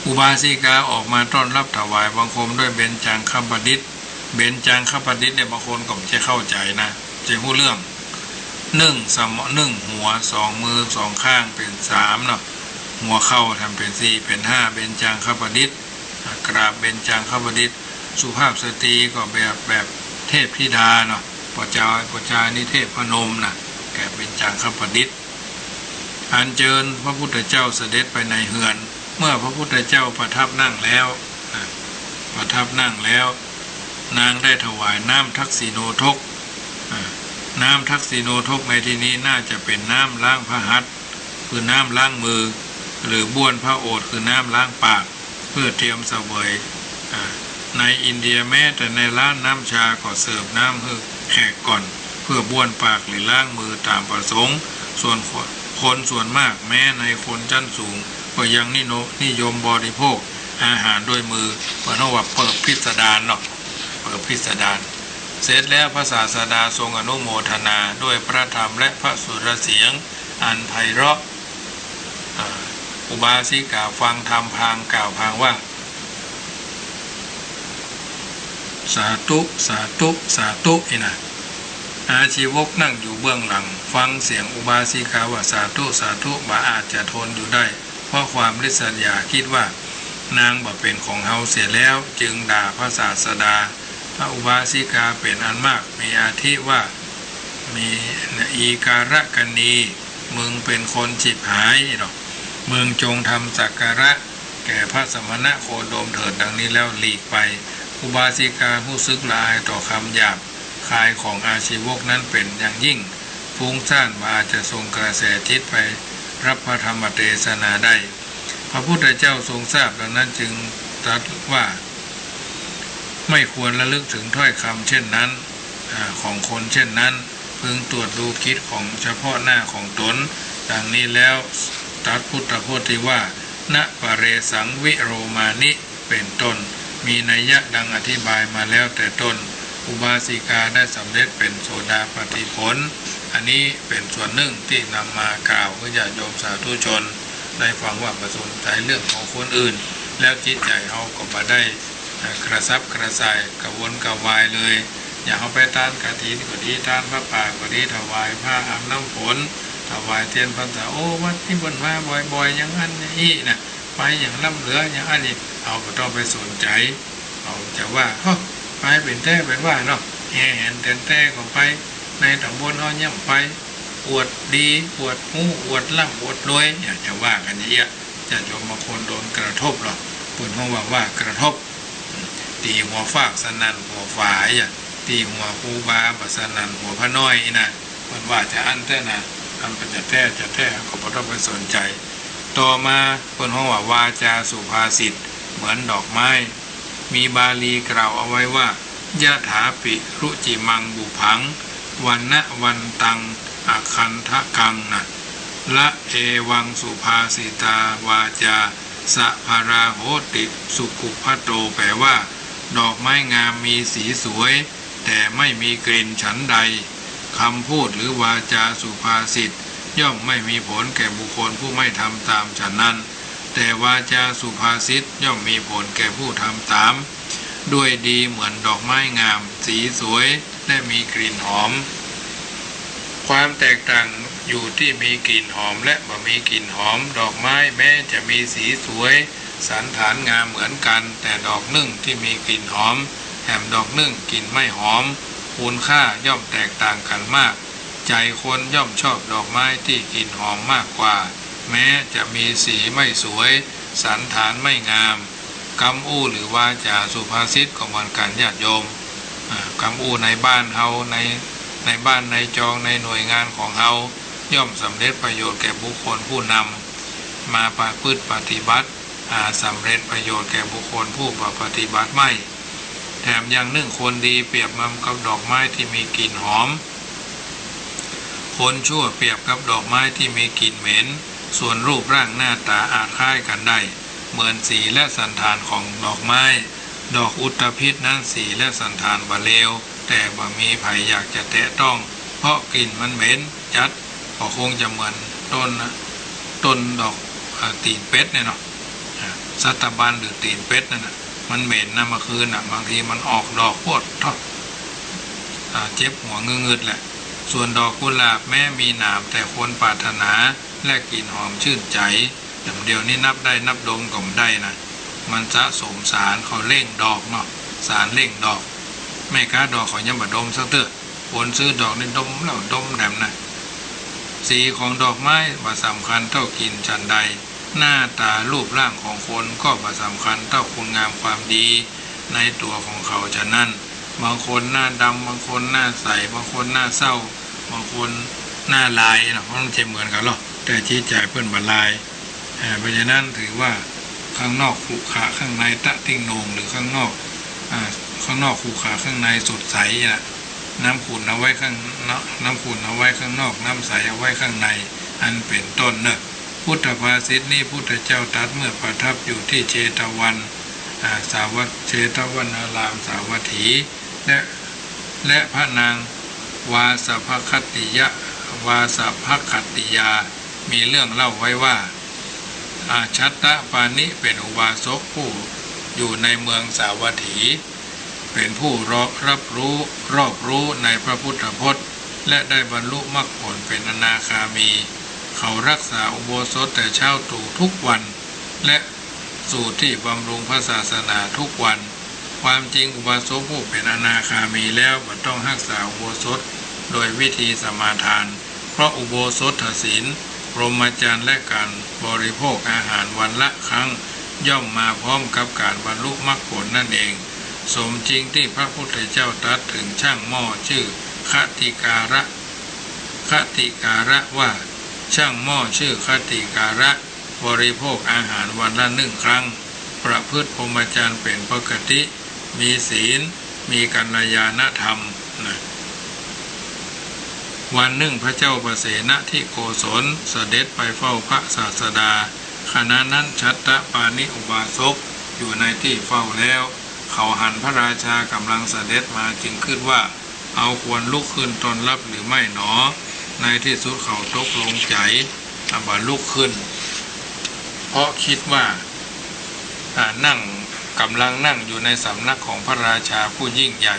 อุบาสิกาออกมาต้อนฮับถวายบังคมด้วยเบญจังคประดิษฐ์ เบญจังคประดิษฐ์เนี่ยบางคนก็บ่ใจ้เข้าใจ๋นะ บ่ใจ้ฮู้เรื่อง นึ่งสม- นึ่งหัว สองมือสองข้างเป๋นสามเนาะ หัวเข่าทำเป๋นสี่ เป๋นห้า เบญจังคประดิษฐ์ อ่ะ กราบเบญจังคประดิษฐ์ สุภาพสตรีก็แบบ แบบเทพธิดาเนาะ ปอจาย ปอจายนี่เทพนมน่ะ แก่เบญจังคประดิษฐ์ อัญเจิญพระพุทธเจ้าเสด็จไปในเฮือน เมื่อพระพุทธเจ้าประทับนั่งแล้ว อ่ะ ประทับนั่งแล้ว นางได้ถวายน้ำทักษิโณทก อ่ะ น้ำทักษิโณทกในที่นี้น่าจะเป๋นน้ำล้างพระหัตถ์ คือน้ำล้างมือ หรือบ้วนพระโอษฐ์ คือน้ำล้างปาก เพื่อเตรียมเสวย อ่า ในอินเดียแม้แต่ในร้านน้ำชาก็เสิร์ฟน้ำหื้อแขกก่อน เพื่อบ้วนปากหรือล้างมือต๋ามประสงค์ ส่วนคน คนส่วนมากแม้ในคนจั๊นสูง ก็ยังนิโน- นิยมบริโภคอาหารด้วยมือ เปิ้นฮ้องว่าเปิบพิสดารเนาะ เปิบพิสดาร เสร็จแล้วพระศาสดาทรงอนุโมทนาด้วยพระธรรมและพระสุรเสียงอันไพเราะ อ่า อุบาสิกาฟังธรรมพลางกล่าวพลางว่า สาธุ สาธุ สาธุ อี้นะ อาชีวกนั่งอยู่เบื้องหลัง ฟังเสียงอุบาสิกาว่าสาธุ สาธุ บ่อาจจะทนอยู่ได้ เพราะความริษยา กึ๊ดว่านางบ่เป๋นของเฮาเสียแล้ว จึงด่าพระศาสดา พระอุบาสิกาเป๋นอันมาก มีอาทิว่า มี อีการกณี มึงเป๋นคนฉิบหายเนาะ มึงจงทำสักการะแก่พระสมณะโคดมเถิด ดังนี้แล้วหลีกไป อุบาสิกาฮู้สึกละอายต่อคำหยาบคายของอาชีวกนั้นเป๋นอย่างยิ่ง ฟุ้งซ่าน บ่อาจจะทรงกระแสจิตไปฮับพระธรรมเตสนาได้ พระพุทธเจ้าทรงทราบดังนั้นจึงตรัสว่า ไม่ควรระลึกถึงถ้อยคำเช่นนั้น อ่า ของคนเช่นนั้น พึงตรวจดูกิจของเฉพาะหน้าของตน ดังนี้แล้วตรัสพุทธพจน์ตี้ว่า นะปะเรสังวิโรมานิ เป๋นต้น มีนัยยะดังอธิบายมาแล้วแต่ต้น อุบาสิกาได้สำเร็จเป๋นโสดาปัตติผล อันนี้เป๋นส่วนนึ่งตี้นำมากล่าวหื้อญาติโยมสาธุชนได้ฟังว่าบ่สนใจ๋เรื่องของคนอื่น แล้วจิตใจ๋เฮาก็บ่ได้ กระสับกระส่ายกระวนกระวายเลย อย่างเฮาไปตานกฐินก็ดี ตานผ้าป่าก็ดี ถวายผ้าอาบน้ำฝน ถวายเตียนพรรษา โอ้ วัดนี้เปิ้นมาบ่อยๆ อย่างอั้นอย่างอี้นะ ไปอย่างล้ำเหลืออย่างอั้นนี่ เฮาบ่ต้องไปสนใจ๋ เฮาจะว่า เฮ้อ ไปเป๋นแต๊เป๋นว่าเนาะ แห่แหนแต๋นแต๊ก็ไป ในต๋ำบลเฮาเยียะไป อวดดี อวดฮู้ อวดร่ำ อวดรวย เนี่ย จะว่ากั๋นอย่างเงี้ย ญาติโยมบางคนโดนกระทบหรอก เปิ้นฮ้องว่า ว่ากระทบ ตีหัวฟากสนั่นหัวฝายอะ ตีหัวครูบาบ่สนั่นหัวพระน้อยอี้นะ เปิ้นว่าจะอั้นแต๊นะ อันเปิ้นจะแต๊จะแต๊ก็บ่ต้องไปสนใจ๋ ต่อมาเปิ้นฮ้องว่า วาจาสุภาษิตเหมือนดอกไม้ มีบาลีกล่าวเอาไว้ว่า ยะถาปิรุจิมังบุพผัง วัณณะวันตัง อคันธกัง นะ ละเอวังสุภาษิตาวาจา สะพะราโหติสุขุพพะโต แปลว่า ดอกไม้งามมีสีสวย แต่ไม่มีกลิ่นฉันใด คำพูดหรือวาจาสุภาษิตย่อมไม่มีผลแก่บุคคลผู้ไม่ทำตามฉันนั้น แต่วาจาสุภาษิตย่อมมีผลแก่ผู้ทำตาม ด้วยดีเหมือนดอกไม้งาม สีสวย และมีกลิ่นหอม ความแตกต่างอยู่ที่มีกลิ่นหอมและบ่มีกลิ่นหอม ดอกไม้แม้จะมีสีสวย สันฐานงามเหมือนกัน แต่ดอกนึ่งที่มีกลิ่นหอม แหมดอกนึ่งกลิ่นไม่หอม คุณค่าย่อมแตกต่างกันมาก ใจคนย่อมชอบดอกไม้ที่กลิ่นหอมมากกว่า แม้จะมีสีไม่สวย สันฐานไม่งาม กำอู้หรือวาจาสุภาษิตก็เหมือนกั๋นญาติโยม อ่า กำอู้ในบ้านเฮา ใน ในบ้านในจอง ในหน่วยงานของเฮา ย่อมสำเร็จประโยชน์แก่บุคคลผู้นำ มาประพฤติปฏิบัติ หาสำเร็จประโยชน์แก่บุคคลผู้บ่ปฏิบัติไม่ แถมยังนึ่งคนดีเปรียบเหมือนกับดอกไม้ที่มีกลิ่นหอม คนชั่วเปรียบกับดอกไม้ที่มีกลิ่นเหม็น ส่วนรูปร่างหน้าตาอาจคล้ายกันได้ เหมือนสีและสัณฐานของดอกไม้ ดอกอุตภิษนั้นสีและสัณฐานบ่เลว แต่บ่มีใผอยากจะแตะต้อง เพราะกลิ่นมันเหม็นจัด ก็คงจะเหมือนต้นนะ ต้นดอก อ่า ตีนเป็ดเนี่ยเนาะ อ่า สัตบันหรือตีนเป็ดนั่นน่ะ มันเหม็นนะ เมื่อคืนน่ะ บางทีมันออกดอกโพดเถาะ อ่า เจ็บหัวงึดๆ แหละ ส่วนดอกกุหลาบแม้มีหนาม แต่ควรปรารถนา และกลิ่นหอมชื่นใจ แต่เดี๋ยวนี้นับได้นับดมก็บ่ได้นะ มันสะสมสารเขาเร่งดอกเนาะ สารเร่งดอก แม่ค้าดอกเขายังบ่ดมสักเตื้อ คนซื้อดอกนี่ดมแล้วดมแถมนะ สีของดอกไม้บ่สำคัญเท่ากลิ่นฉันใด หน้าตารูปร่างของคนก็บ่สำคัญเท่าคุณงามความดีในตัวของเขาฉะนั้น บางคนหน้าดำ บางคนหน้าใส บางคนหน้าเศร้า บางคนหน้าลายเนาะ มันบ่เหมือนกั๋นหรอก แต่จิตใจ๋เปิ้นบ่ลาย อ่า เพราะฉะนั้นถือว่าข้างนอกขรุขระข้างในตะติ่งโหน่ง หรือข้างนอก อ่า ข้างนอกขรุขระข้างในสดใสน่ะ น้ำขุ่นเอาไว้ข้างนอก น้ำขุ่นเอาไว้ข้างนอก น้ำใสเอาไว้ข้างใน อันเป็นต้นเนาะ พุทธภาษิตนี้พุทธเจ้าตรัสเมื่อประทับอยู่ที่เชตวัน อ่า สาวัต เชตวนารามสาวัตถี และ และพระนางวาสภคัตติยะ วาสภคัตติยา มีเรื่องเล่าไว้ว่า อาชัตตปาณิเป็นอุบาสกผู้อยู่ในเมืองสาวัตถี เป็นผู้รอบ รับรู้ รอบรู้ในพระพุทธพจน์ และได้บรรลุมรรคผลเป็นอนาคามี เขารักษาอุโบสถแต่เช้าตรู่ทุกวัน และสูตรที่บำรุงพระศาสนาทุกวัน ความจริงอุบาสกผู้เป็นอนาคามีแล้วบ่ต้องรักษาอุโบสถโดยวิธีสมาทาน เพราะอุโบสถศีล พรหมจรรย์ และการบริโภคอาหารวันละครั้ง ย่อมมาพร้อมกับการบรรลุมรรคผลนั่นเอง สมจริงที่พระพุทธเจ้าตรัสถึงช่างหม้อชื่อคติการะ คติการะว่า ช่างหม้อชื่อคติการะ บริโภคอาหารวันละหนึ่งครั้ง ประพฤติพรหมจรรย์เป็นปกติ มีศีล มีกัลยาณธรรมนะ วันหนึ่งพระเจ้าปเสนทิโกศลเสด็จไปเฝ้าพระศาสดา ขณะนั้นชัตตปาณิอุบาสกอยู่ในที่เฝ้าแล้ว เขาหันพระราชากำลังเสด็จมาจึงคิดว่า เอาควรลุกขึ้นต้อนรับหรือไม่หนอ ในที่สุดเขาตกลงใจ๋ อ่า บ่ลุกขึ้น เพราะคิดว่า อ่า นั่ง กำลังนั่งอยู่ในสำนักของพระราชาผู้ยิ่งใหญ่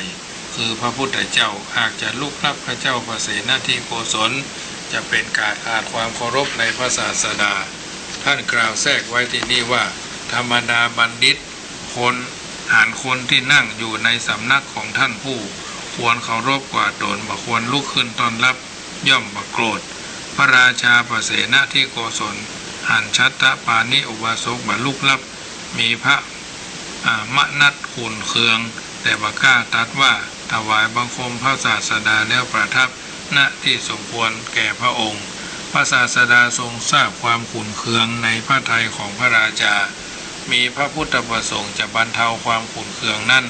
คือพระพุทธเจ้า หากจะลุกรับพระเจ้าปเสนทิโกศล จะเป็นการขาดความเคารพในพระศาสดา ท่านกล่าวแทรกไว้ที่นี่ว่า ธรรมดาบัณฑิต คน หันคนที่นั่งอยู่ในสำนักของท่านผู้ควรเคารพกว่าตน บ่ควรลุกขึ้นต้อนรับ ย่อมบ่โกรธ พระราชาปเสนทิโกศล หันชัตตปาณิอุบาสกบ่ลุกรับ มีพระ อ่า มนัสขุ่นเคือง แต่บ่กล้าตรัสว่า ถวายบังคมพระศาสดาแล้วประทับ ณ ที่สมควรแก่พระองค์ พระศาสดาทรงทราบความขุ่นเคืองในพระทัยของพระราชา มีพระพุทธประสงค์จะบรรเทาความขุ่นเคืองนั้น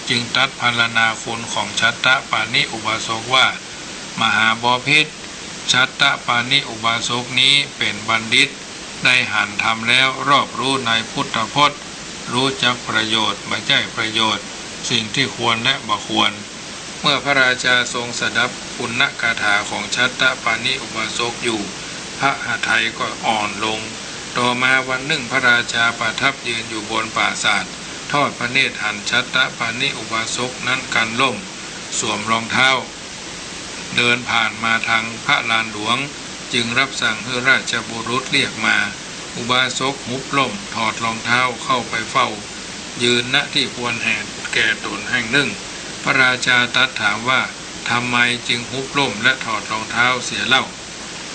จึงตรัสพรรณนาคุณของชัตตปาณิอุบาสกว่า มหาบพิตร ชัตตปาณิอุบาสกนี้เป็นบัณฑิต ได้หันธรรมแล้วรอบรู้ในพุทธพจน์ รู้จักประโยชน์ บ่ใจ้ประโยชน์ สิ่งที่ควรและบ่ควร เมื่อพระราชาทรงสดับปุณณกถาของชัตตปาณิอุบาสกอยู่ พระหทัยก็อ่อนลง ต่อมาวันหนึ่งพระราชาประทับยืนอยู่บนปราสาท ทอดพระเนตรหันชัตตปาณิอุบาสกนั้นกางร่ม สวมรองเท้า เดินผ่านมาทางพระลานหลวง จึงรับสั่งหื้อราชบุรุษเรียกมา อุบาสกหุบร่ม ถอดรองเท้าเข้าไปเฝ้า ยืน ณ ที่ควรแห่ง แก่ตนแห่งหนึ่ง พระราชาตรัสถามว่า ทำไมจึงหุบร่มและถอดรองเท้าเสียเล่า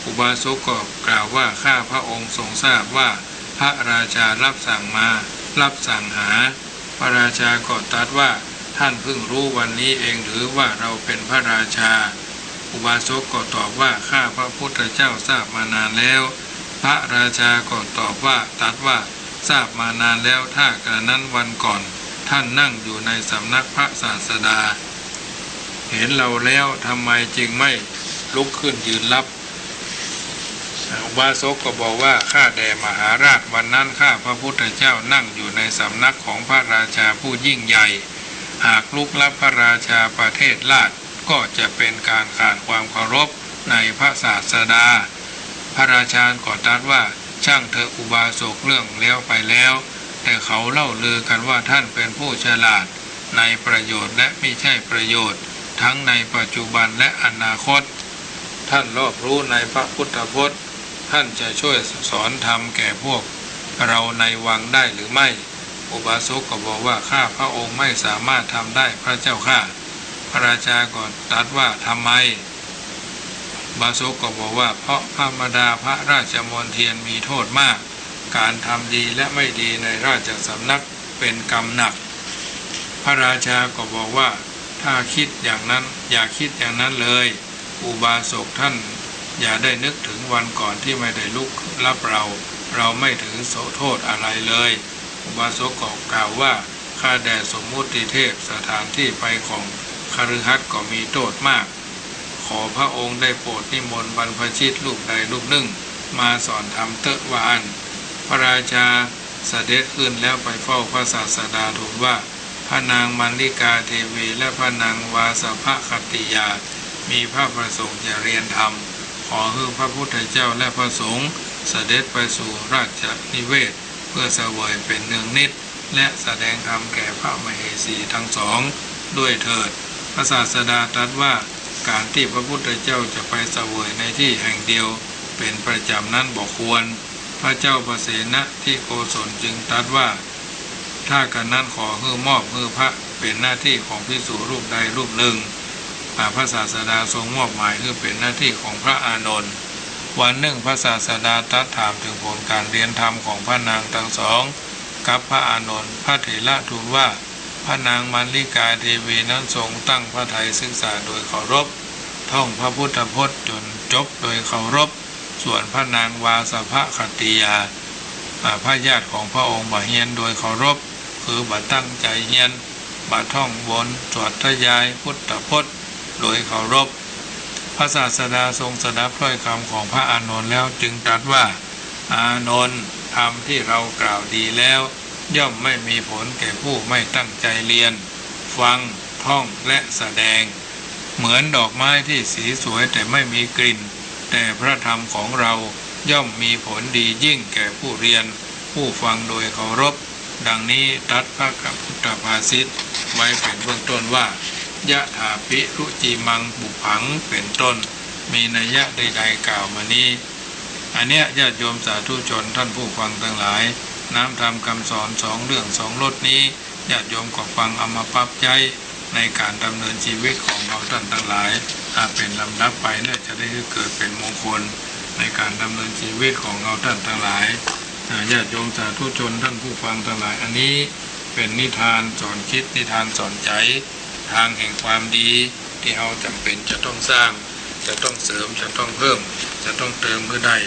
อุบาสกก็กล่าวว่า ข้าพระองค์ทรงทราบว่าพระราชารับสั่งมา รับสั่งหา พระราชาก็ตรัสว่า ท่านเพิ่งรู้วันนี้เองหรือว่าเราเป็นพระราชา อุบาสกก็ตอบว่า ข้าพระพุทธเจ้าทราบมานานแล้ว พระราชาก็ตอบว่า ตรัสว่า ทราบมานานแล้ว ถ้ากระนั้นวันก่อนท่านนั่งอยู่ในสำนักพระศาสดา เห็นเราแล้วทำไมจึงไม่ลุกขึ้นยืนรับ อุบาสกก็บอกว่า ข้าแต่มหาราช วันนั้นข้าพระพุทธเจ้านั่งอยู่ในสำนักของพระราชาผู้ยิ่งใหญ่ หากลุกรับพระราชาประเทศราช ก็จะเป็นการขาดความเคารพในพระศาสดา พระราชาก็ตรัสว่า ช่างเถอะอุบาสก เรื่องแล้วไปแล้ว แต่เขาเล่าลือกันว่าท่านเป็นผู้ฉลาดในประโยชน์และมิใช่ประโยชน์ ทั้งในปัจจุบันและอนาคต ท่านรอบรู้ในพระพุทธพจน์ ท่านจะช่วยสอนธรรมแก่พวกเราในวังได้หรือไม่ อุบาสกก็บอกว่า ข้าพระองค์ไม่สามารถทำได้พระเจ้าข้า พระราชาก็ตรัสว่า ทำไม อุบาสกก็บอกว่า เพราะธรรมดาพระราชมนเทียนมีโทษมาก การทำดีและไม่ดีในราชสำนักเป็นกรรมหนัก พระราชาก็บอกว่า ถ้าคิดอย่างนั้น อย่าคิดอย่างนั้นเลย อุบาสกท่านอย่าได้นึกถึงวันก่อนที่ไม่ได้ลุกรับเรา เราไม่ถือโทษอะไรเลย อุบาสกก็กล่าวว่า ข้าแต่สมมุติเทพ สถานที่ไปของคฤหัสถ์ก็มีโทษมาก ขอพระองค์ได้โปรดนิมนต์บรรพชิตรูปใดรูปหนึ่งมาสอนธรรมเต๊อะ ว่าอั้น พระราชาเสด็จขึ้นแล้วไปเฝ้าพระศาสดาทูลว่า พระนางมัลลิกาเทวีและพระนางวาสภคัตติยา มีพระประสงค์จะเรียนธรรม ขอหื้อพระพุทธเจ้าและพระสงฆ์เสด็จไปสู่ราชนิเวศ เพื่อเสวยเป็นเนืองนิด และแสดงธรรมแก่พระมเหสีทั้งสองด้วยเถิด พระศาสดาตรัสว่า การที่พระพุทธเจ้าจะไปเสวยในที่แห่งเดียวเป็นประจำนั้นบ่ควร พระเจ้าปเสนทิโกศลจึงตรัสว่า ถ้ากระนั้นขอหื้อมอบหื้อพระเป็นหน้าที่ของภิกษุรูปใดรูปหนึ่ง อ่า พระศาสดาทรงมอบหมายหื้อเป็นหน้าที่ของพระอานนท์ วันหนึ่งพระศาสดาตรัสถามถึงผลการเรียนธรรมของพระนางทั้งสองกับพระอานนท์ พระเถระทูลว่า พระนางมัลลิกาเทวีนั้นทรงตั้งพระทัยศึกษาโดยเคารพ ท่องพระพุทธพจน์จนจบโดยเคารพ ส่วนพระนางวาสภคัตติยา อ่า พระญาติของพระองค์บ่เฮียนโดยเคารพ คือบ่ตั้งใจเฮียน บ่ท่องบนสาธยายพุทธพจน์โดยเคารพ พระศาสดาทรงสดับถ้อยคำของพระอานนท์แล้วจึงตรัสว่า อานนท์ ธรรมที่เรากล่าวดีแล้ว ย่อมไม่มีผลแก่ผู้ไม่ตั้งใจเรียน ฟัง ท่อง และแสดง เหมือนดอกไม้ที่สีสวยแต่ไม่มีกลิ่น แต่พระธรรมของเราย่อมมีผลดียิ่งแก่ผู้เรียน ผู้ฟังโดยเคารพ ดังนี้ตรัสพระพุทธภาษิตไว้เป็นเบื้องต้นว่า ยะถาภิรุจิมังปุปผัง เป็นต้น มีนัยยะใดๆกล่าวมานี้ อันเนี้ยญาติโยมสาธุชนท่านผู้ฟังทั้งหลาย น้ำธรรมคำสอนสองเรื่องสองรสนี้ ญาติโยมก็ฟังเอามาปรับใจ๊ในการดำเนินชีวิตของเฮาท่านทั้งหลาย อ่า เป็นลำดับไป และจะได้เกิดเป็นมงคลในการดำเนินชีวิตของเฮาท่านทั้งหลาย อ่า ญาติโยมสาธุชนท่านผู้ฟังทั้งหลาย อันนี้เป็นนิทานสอนคิด นิทานสอนใจ ทางแห่งความดีที่เฮาจ๋ำเป็นจะต้องสร้าง จะต้องเสริม จะต้องเพิ่ม จะต้องเติมหื้อได้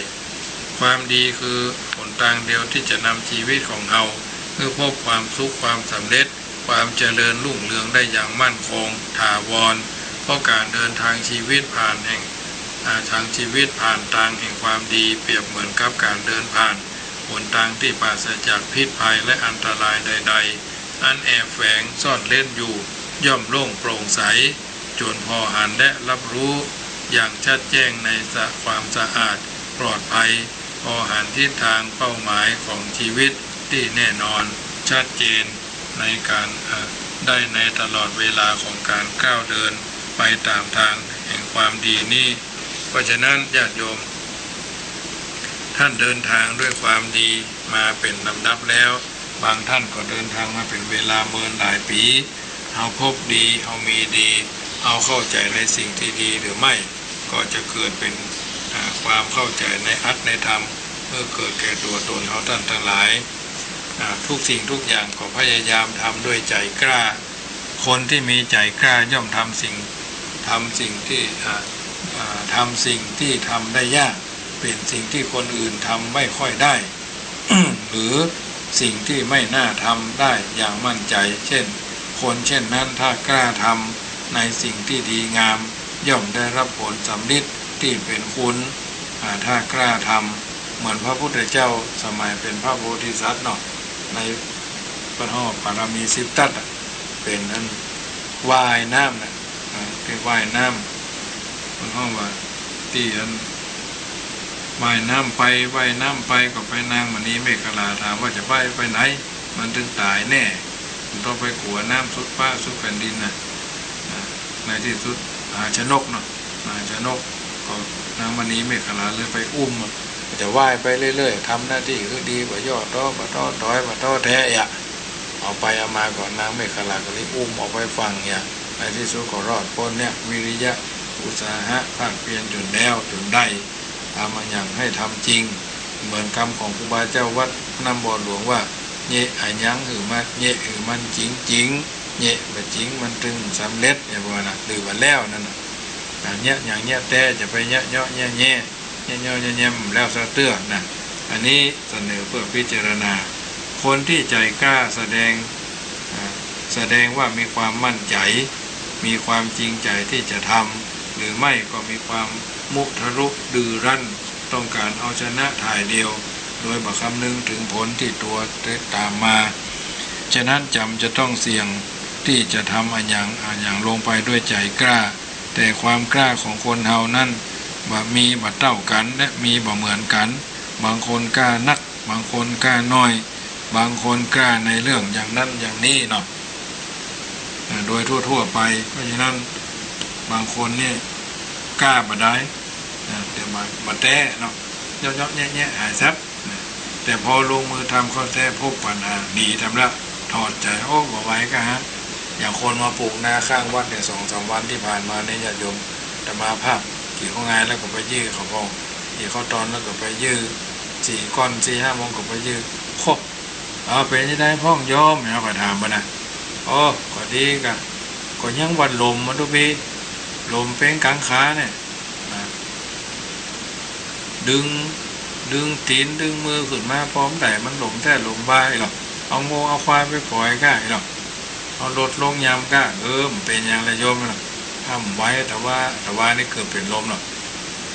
ความดีคือหนตางเดียวที่จะนำชีวิตของเฮาหื้อพบความสุข ความสำเร็จ ความเจริญรุ่งเรืองได้อย่างมั่นคงถาวร เพราะการเดินทางชีวิตผ่านแห่ง อ่า ทางชีวิตผ่านตางแห่งความดี เปรียบเหมือนกับการเดินผ่านหนตางที่ปราศจากพิษภัยและอันตรายใดๆ อันแอบแฝงซ่อนเร้นอยู่ ย่อมโล่งโปร่งใส จนผ่อหันและรับรู้อย่างชัดแจ้งในสะ- ความสะอาดปลอดภัย ผ่อหันทิศทางเป้าหมายของชีวิตที่แน่นอนชัดเจนในการ เอ่อ ได้ในตลอดเวลาของการก้าวเดินไปตามทางแห่งความดีนี้ เพราะฉะนั้นญาติโยม ท่านเดินทางด้วยความดีมาเป็นลำดับแล้ว บางท่านก็เดินทางมาเป็นเวลาเมินหลายปี๋ เฮาพบดี เฮามีดี เฮาเข้าใจ๋ในสิ่งที่ดีหรือไม่ ก็จะเกิดเป็น อ่า ความเข้าใจ๋ในอัตในธรรม เมื่อเกิดแก่ตัวตนเฮาท่านทั้งหลาย อ่า ทุกสิ่งทุกอย่างก็พยายามทำด้วยใจ๋กล้า คนที่มีใจ๋กล้าย่อมทำสิ่ง ทำสิ่งที่ อ่า อ่า ทำสิ่งที่ทำได้ยาก เป็นสิ่งที่คนอื่นทำไม่ค่อยได้ หรือ สิ่งที่ไม่น่าทำได้อย่างมั่นใจ เช่น คนเช่นนั้นถ้ากล้าทำในสิ่งที่ดีงาม ย่อมได้รับผลสำริดที่เป็นคุณ อ่า ถ้ากล้าทำ เหมือนพระพุทธเจ้าสมัยเป๋นพระโพธิสัตว์เนาะ ในเปิ้นฮ้องปารมีสิบทัศน์อะ เป๋นอันว่ายน้ำน่ะ อ่า ตี้ว่ายน้ำ เปิ้นฮ้องว่าตี้อันว่ายน้ำไป ว่ายน้ำไป ก็ไปนางมณีเมขลาถามว่าจะไป ไปไหน มันตึงต๋ายแน่ มันต้องไปกั๋วน้ำสุดฟ้าสุดแผ่นดินน่ะ อ่า ในตี้สุดมหาชนกเนาะ มหาชนก ก็นางมณีเมขลาเลยไปอุ้มอะ จะว่ายไปเรื่อยๆ ทำหน้าตี้หื้อดี บ่ย่อท้อ บ่ท้อถอย บ่ท้อแท้อะ เอาไปเอามาก็นางเมขลาก็เลยอุ้มออกไปฝั่งเนี่ย ในตี้สุดก็รอดป๊นเนี่ย วิริยะ อุตสาหะ ภาคเพียรจ๋นแล้วจ๋นได้ ทำอะหยังหื้อทำจริง เหมือนกำของครูบาเจ้าวัดน้ำบ่อหลวงว่า เยียะอะหยังหื้อมัน เยียะหื้อมันจริงๆ เยียะบ่จริงมันตึงสำเร็จ เนี่ย ว่าน่ะ หรือว่าแล้วนั่นน่ะ อะเยียะหยังเยียะแต๊ จะไปเยียะเยาะเยียะแยะ เยียะเยาะเยียะแยะ แล้วเสียเตื้อน่ะ อันนี้เสนอเพื่อพิจารณา คนตี้ใจ๋กล้าแสดง อ่า แสดงว่ามีความมั่นใจ๋ มีความจริงใจ๋ตี้จะทำ หรือไม่ก็มีความมุทะลุดื้อรั้น ต้องก๋านเอาชนะถ่ายเดียว โดยบ่คำนึงเถิงผลตี้ตั๋วจะต๋ามมา ฉะนั้นจ๋ำจะต้องเสี่ยงตี้จะทำอะหยังอะหยังลงไปด้วยใจ๋กล้า แต่ความกล้าของคนเฮานั้นบ่มีบ่เต้ากั๋น และมีบ่เหมือนกั๋น บางคนกล้านัก บางคนกล้าน้อย บางคนกล้าในเรื่องอย่างนั้นอย่างนี้เนาะ อ่า โดยทั่วๆ ไป เพราะฉะนั้นบางคนนี่กล้าบ่ดาย อ่า แต่บ่ บ่แต๊เนาะ เยาะๆ แยะๆ หายแซ็บ นะ แต่พอลงมือทำเข้าแต๊ พบปัญหา หนีทำละ ถอดใจ๋ โอ้ บ่ไหวก้าฮะ อย่างคนมาปลูกนาข้างวัดเนี่ย สองสามวันตี้ผ่านมาเนี่ย ญาติโยมอาตมาภาพ กี่ข้องงายแล้วก็ไปยื้อเขาพ่อง กี่ข้าวตอนแล้วก็ไปยื้อ สี่ก้อนสี่ห้าโมงก็ไปยื้อ โค เอา เป๋นจะใดพ่องโยม เฮาก็ถามเปิ้นนะ โอ้ ก็ดีก้า ก็ยังว่าหล่มมาตุ๊ปี้ หล่มเป๋นก๋างขาเนี่ย นะ ดึง ดึงตี๋น ดึงมือขึ้นมา ปอมใดมันหล่มแต๊หล่มวาอี้หรอ เอางัวเอาควายไปป่อยก้าอี้หรอ เอารถลงยามก้า เออ บ่เป๋นหยังละโยมละ ถ้าบ่ไหว แต่ว่า แต่ว่านี่เกือบเป๋นลมละ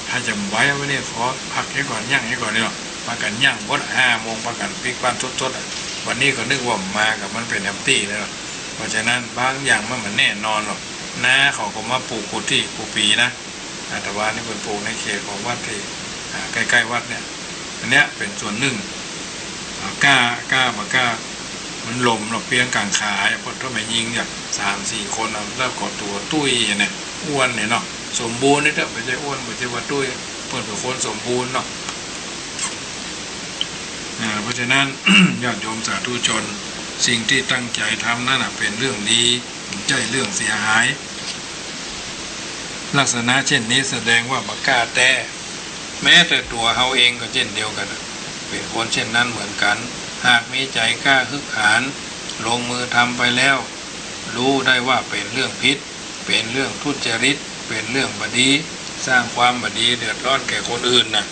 ถ้าจะบ่ไหววันนี้ขอพักเหียก่อน ยั้งเหียก่อนนี่หรอ ปากั๋นยั้งหมด ห้าโมงปากั๋นปิ๊กบ้านสดๆ อะ วันนี้ก็นึกว่าบ่มา ก็มันเป๋นแฮมตี้แล้ว เพราะฉะนั้นบางอย่างมันบ่แน่นอนหรอก นาเขาก็มาปลูกกู้ตี้กู้ปี๋นะ อาตมานี่เปิ้นปลูกในเขตของวัดตี้ อ่า ใก้ๆ วัดเนี่ย อันเนี้ยเป๋นส่วนนึ่ง อ่า ก้า ก้าบ่ก้า มันหล่มเนาะ เปียงก๋างขา เพราะถ้าแม่ญิงเนี่ย สามสี่คนเอา แล้วก็ตั๋วตุ้ยเนี่ย อ้วนเนี่ยเนาะ สมบูรณ์นี่เต๊อะ บ่ใจ้อ้วน บ่ใจ้ว่าตุ้ย เปิ้นเป๋นคนสมบูรณ์เนาะ อ่า เพราะฉะนั้น ญาติโยมสาธุชน สิ่งตี้ตั้งใจ๋ทำนั้นน่ะเป๋นเรื่องดี บ่ใจ้เรื่องเสียหาย ลักษณะเช่นนี้แสดงว่าบ่กล้าแต๊ แม้แต่ตั๋วเฮาเองก็เช่นเดียวกั๋น เป๋นคนเช่นนั้นเหมือนกั๋น หากมีใจ๋กล้าฮึกหาญ ลงมือทำไปแล้ว ฮู้ได้ว่าเป๋นเรื่องผิด เป๋นเรื่องทุจริต เป๋นเรื่องบ่ดี สร้างความบ่ดีเดือดร้อนแก่คนอื่นน่ะ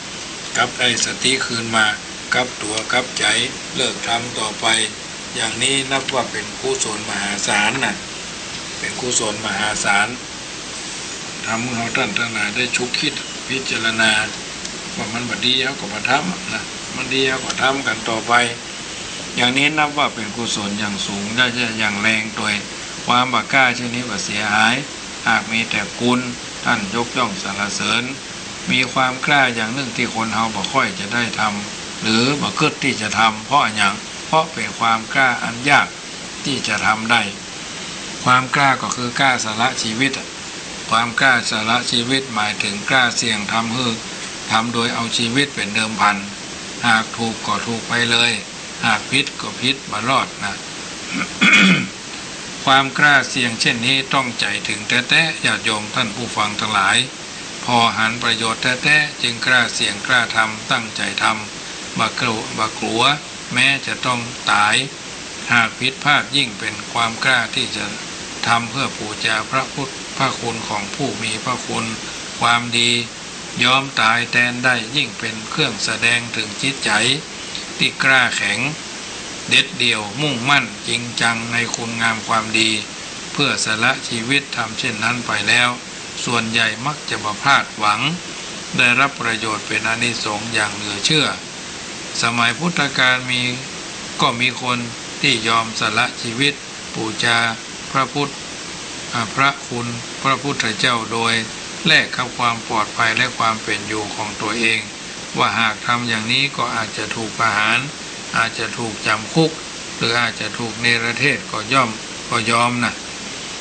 กลับได้สติคืนมา กลับตั๋วกลับใจ๋ เลิกทำต่อไป อย่างนี้นับว่าเป๋นกุศลมหาศาลน่ะ เป๋นกุศลมหาศาล ทำหื้อเฮาต้านตังหลายได้ชุกคิดพิจารณา ว่ามันบ่ดีเฮาก็บ่ทำนะ มันดีเฮาก็ทำกั๋นต่อไป อย่างนี้นับว่าเป๋นกุศลอย่างสูง ได้อย่างแรงตวย ความบ่กล้าเช่นนี้บ่เสียหาย หากมีแต่คุณ ต้านยกย่องสรรเสริญ มีความกล้าอย่างนึ่งตี้คนเฮาบ่ค่อยจะได้ทำ หรือบ่กึ๊ดตี้จะทำ เพราะอะหยัง เพราะเป๋นความกล้าอันยากตี้จะทำได้ ความกล้าก็คือกล้าสละชีวิตอะ ความกล้าสละชีวิตหมายเถิงกล้าเสี่ยงทำหื้อ ทำโดยเอาชีวิตเป๋นเดิมพัน หากถูกก็ถูกไปเลย หากผิดก็ผิดบ่รอดนะ ความกล้าเสี่ยงเช่นนี้ต้องใจ๋เถิงแต๊ๆ ญาติโยมต้านผู้ฟังตังหลาย ผ่อหันประโยชน์แต๊ๆ จึงกล้าเสี่ยงกล้าทำ ตั้งใจ๋ทำ บ่กลัว บ่กลัว แม้จะต้องต๋าย หากผิดพลาดยิ่งเป๋นความกล้าตี้จะทำเพื่อปู๋จาพระพุทธ พระคุณของผู้มีพระคุณ ความดี ยอมต๋ายแตนได้ ยิ่งเป๋นเครื่องแสดงเถิงจิตใจ๋ตี้กล้าแข็ง เด็ดเดี่ยว มุ่งมั่นจริงจังในคุณงามความดี เพื่อสละชีวิตทำเช่นนั้นไปแล้ว ส่วนใหญ่มักจะบ่พลาดหวัง ได้รับประโยชน์เป็นอานิสงส์อย่างเหลือเชื่อ สมัยพุทธกาลมี ก็มีคนที่ยอมสละชีวิต บูชาพระพุทธ อ่า พระคุณพระพุทธเจ้า โดยแลกกับความปลอดภัยและความเป็นอยู่ของตัวเอง ว่าหากทำอย่างนี้ก็อาจจะถูกประหาร อาจจะถูกจำคุก หรืออาจจะถูกเนรเทศก็ย่อม ก็ยอมนะ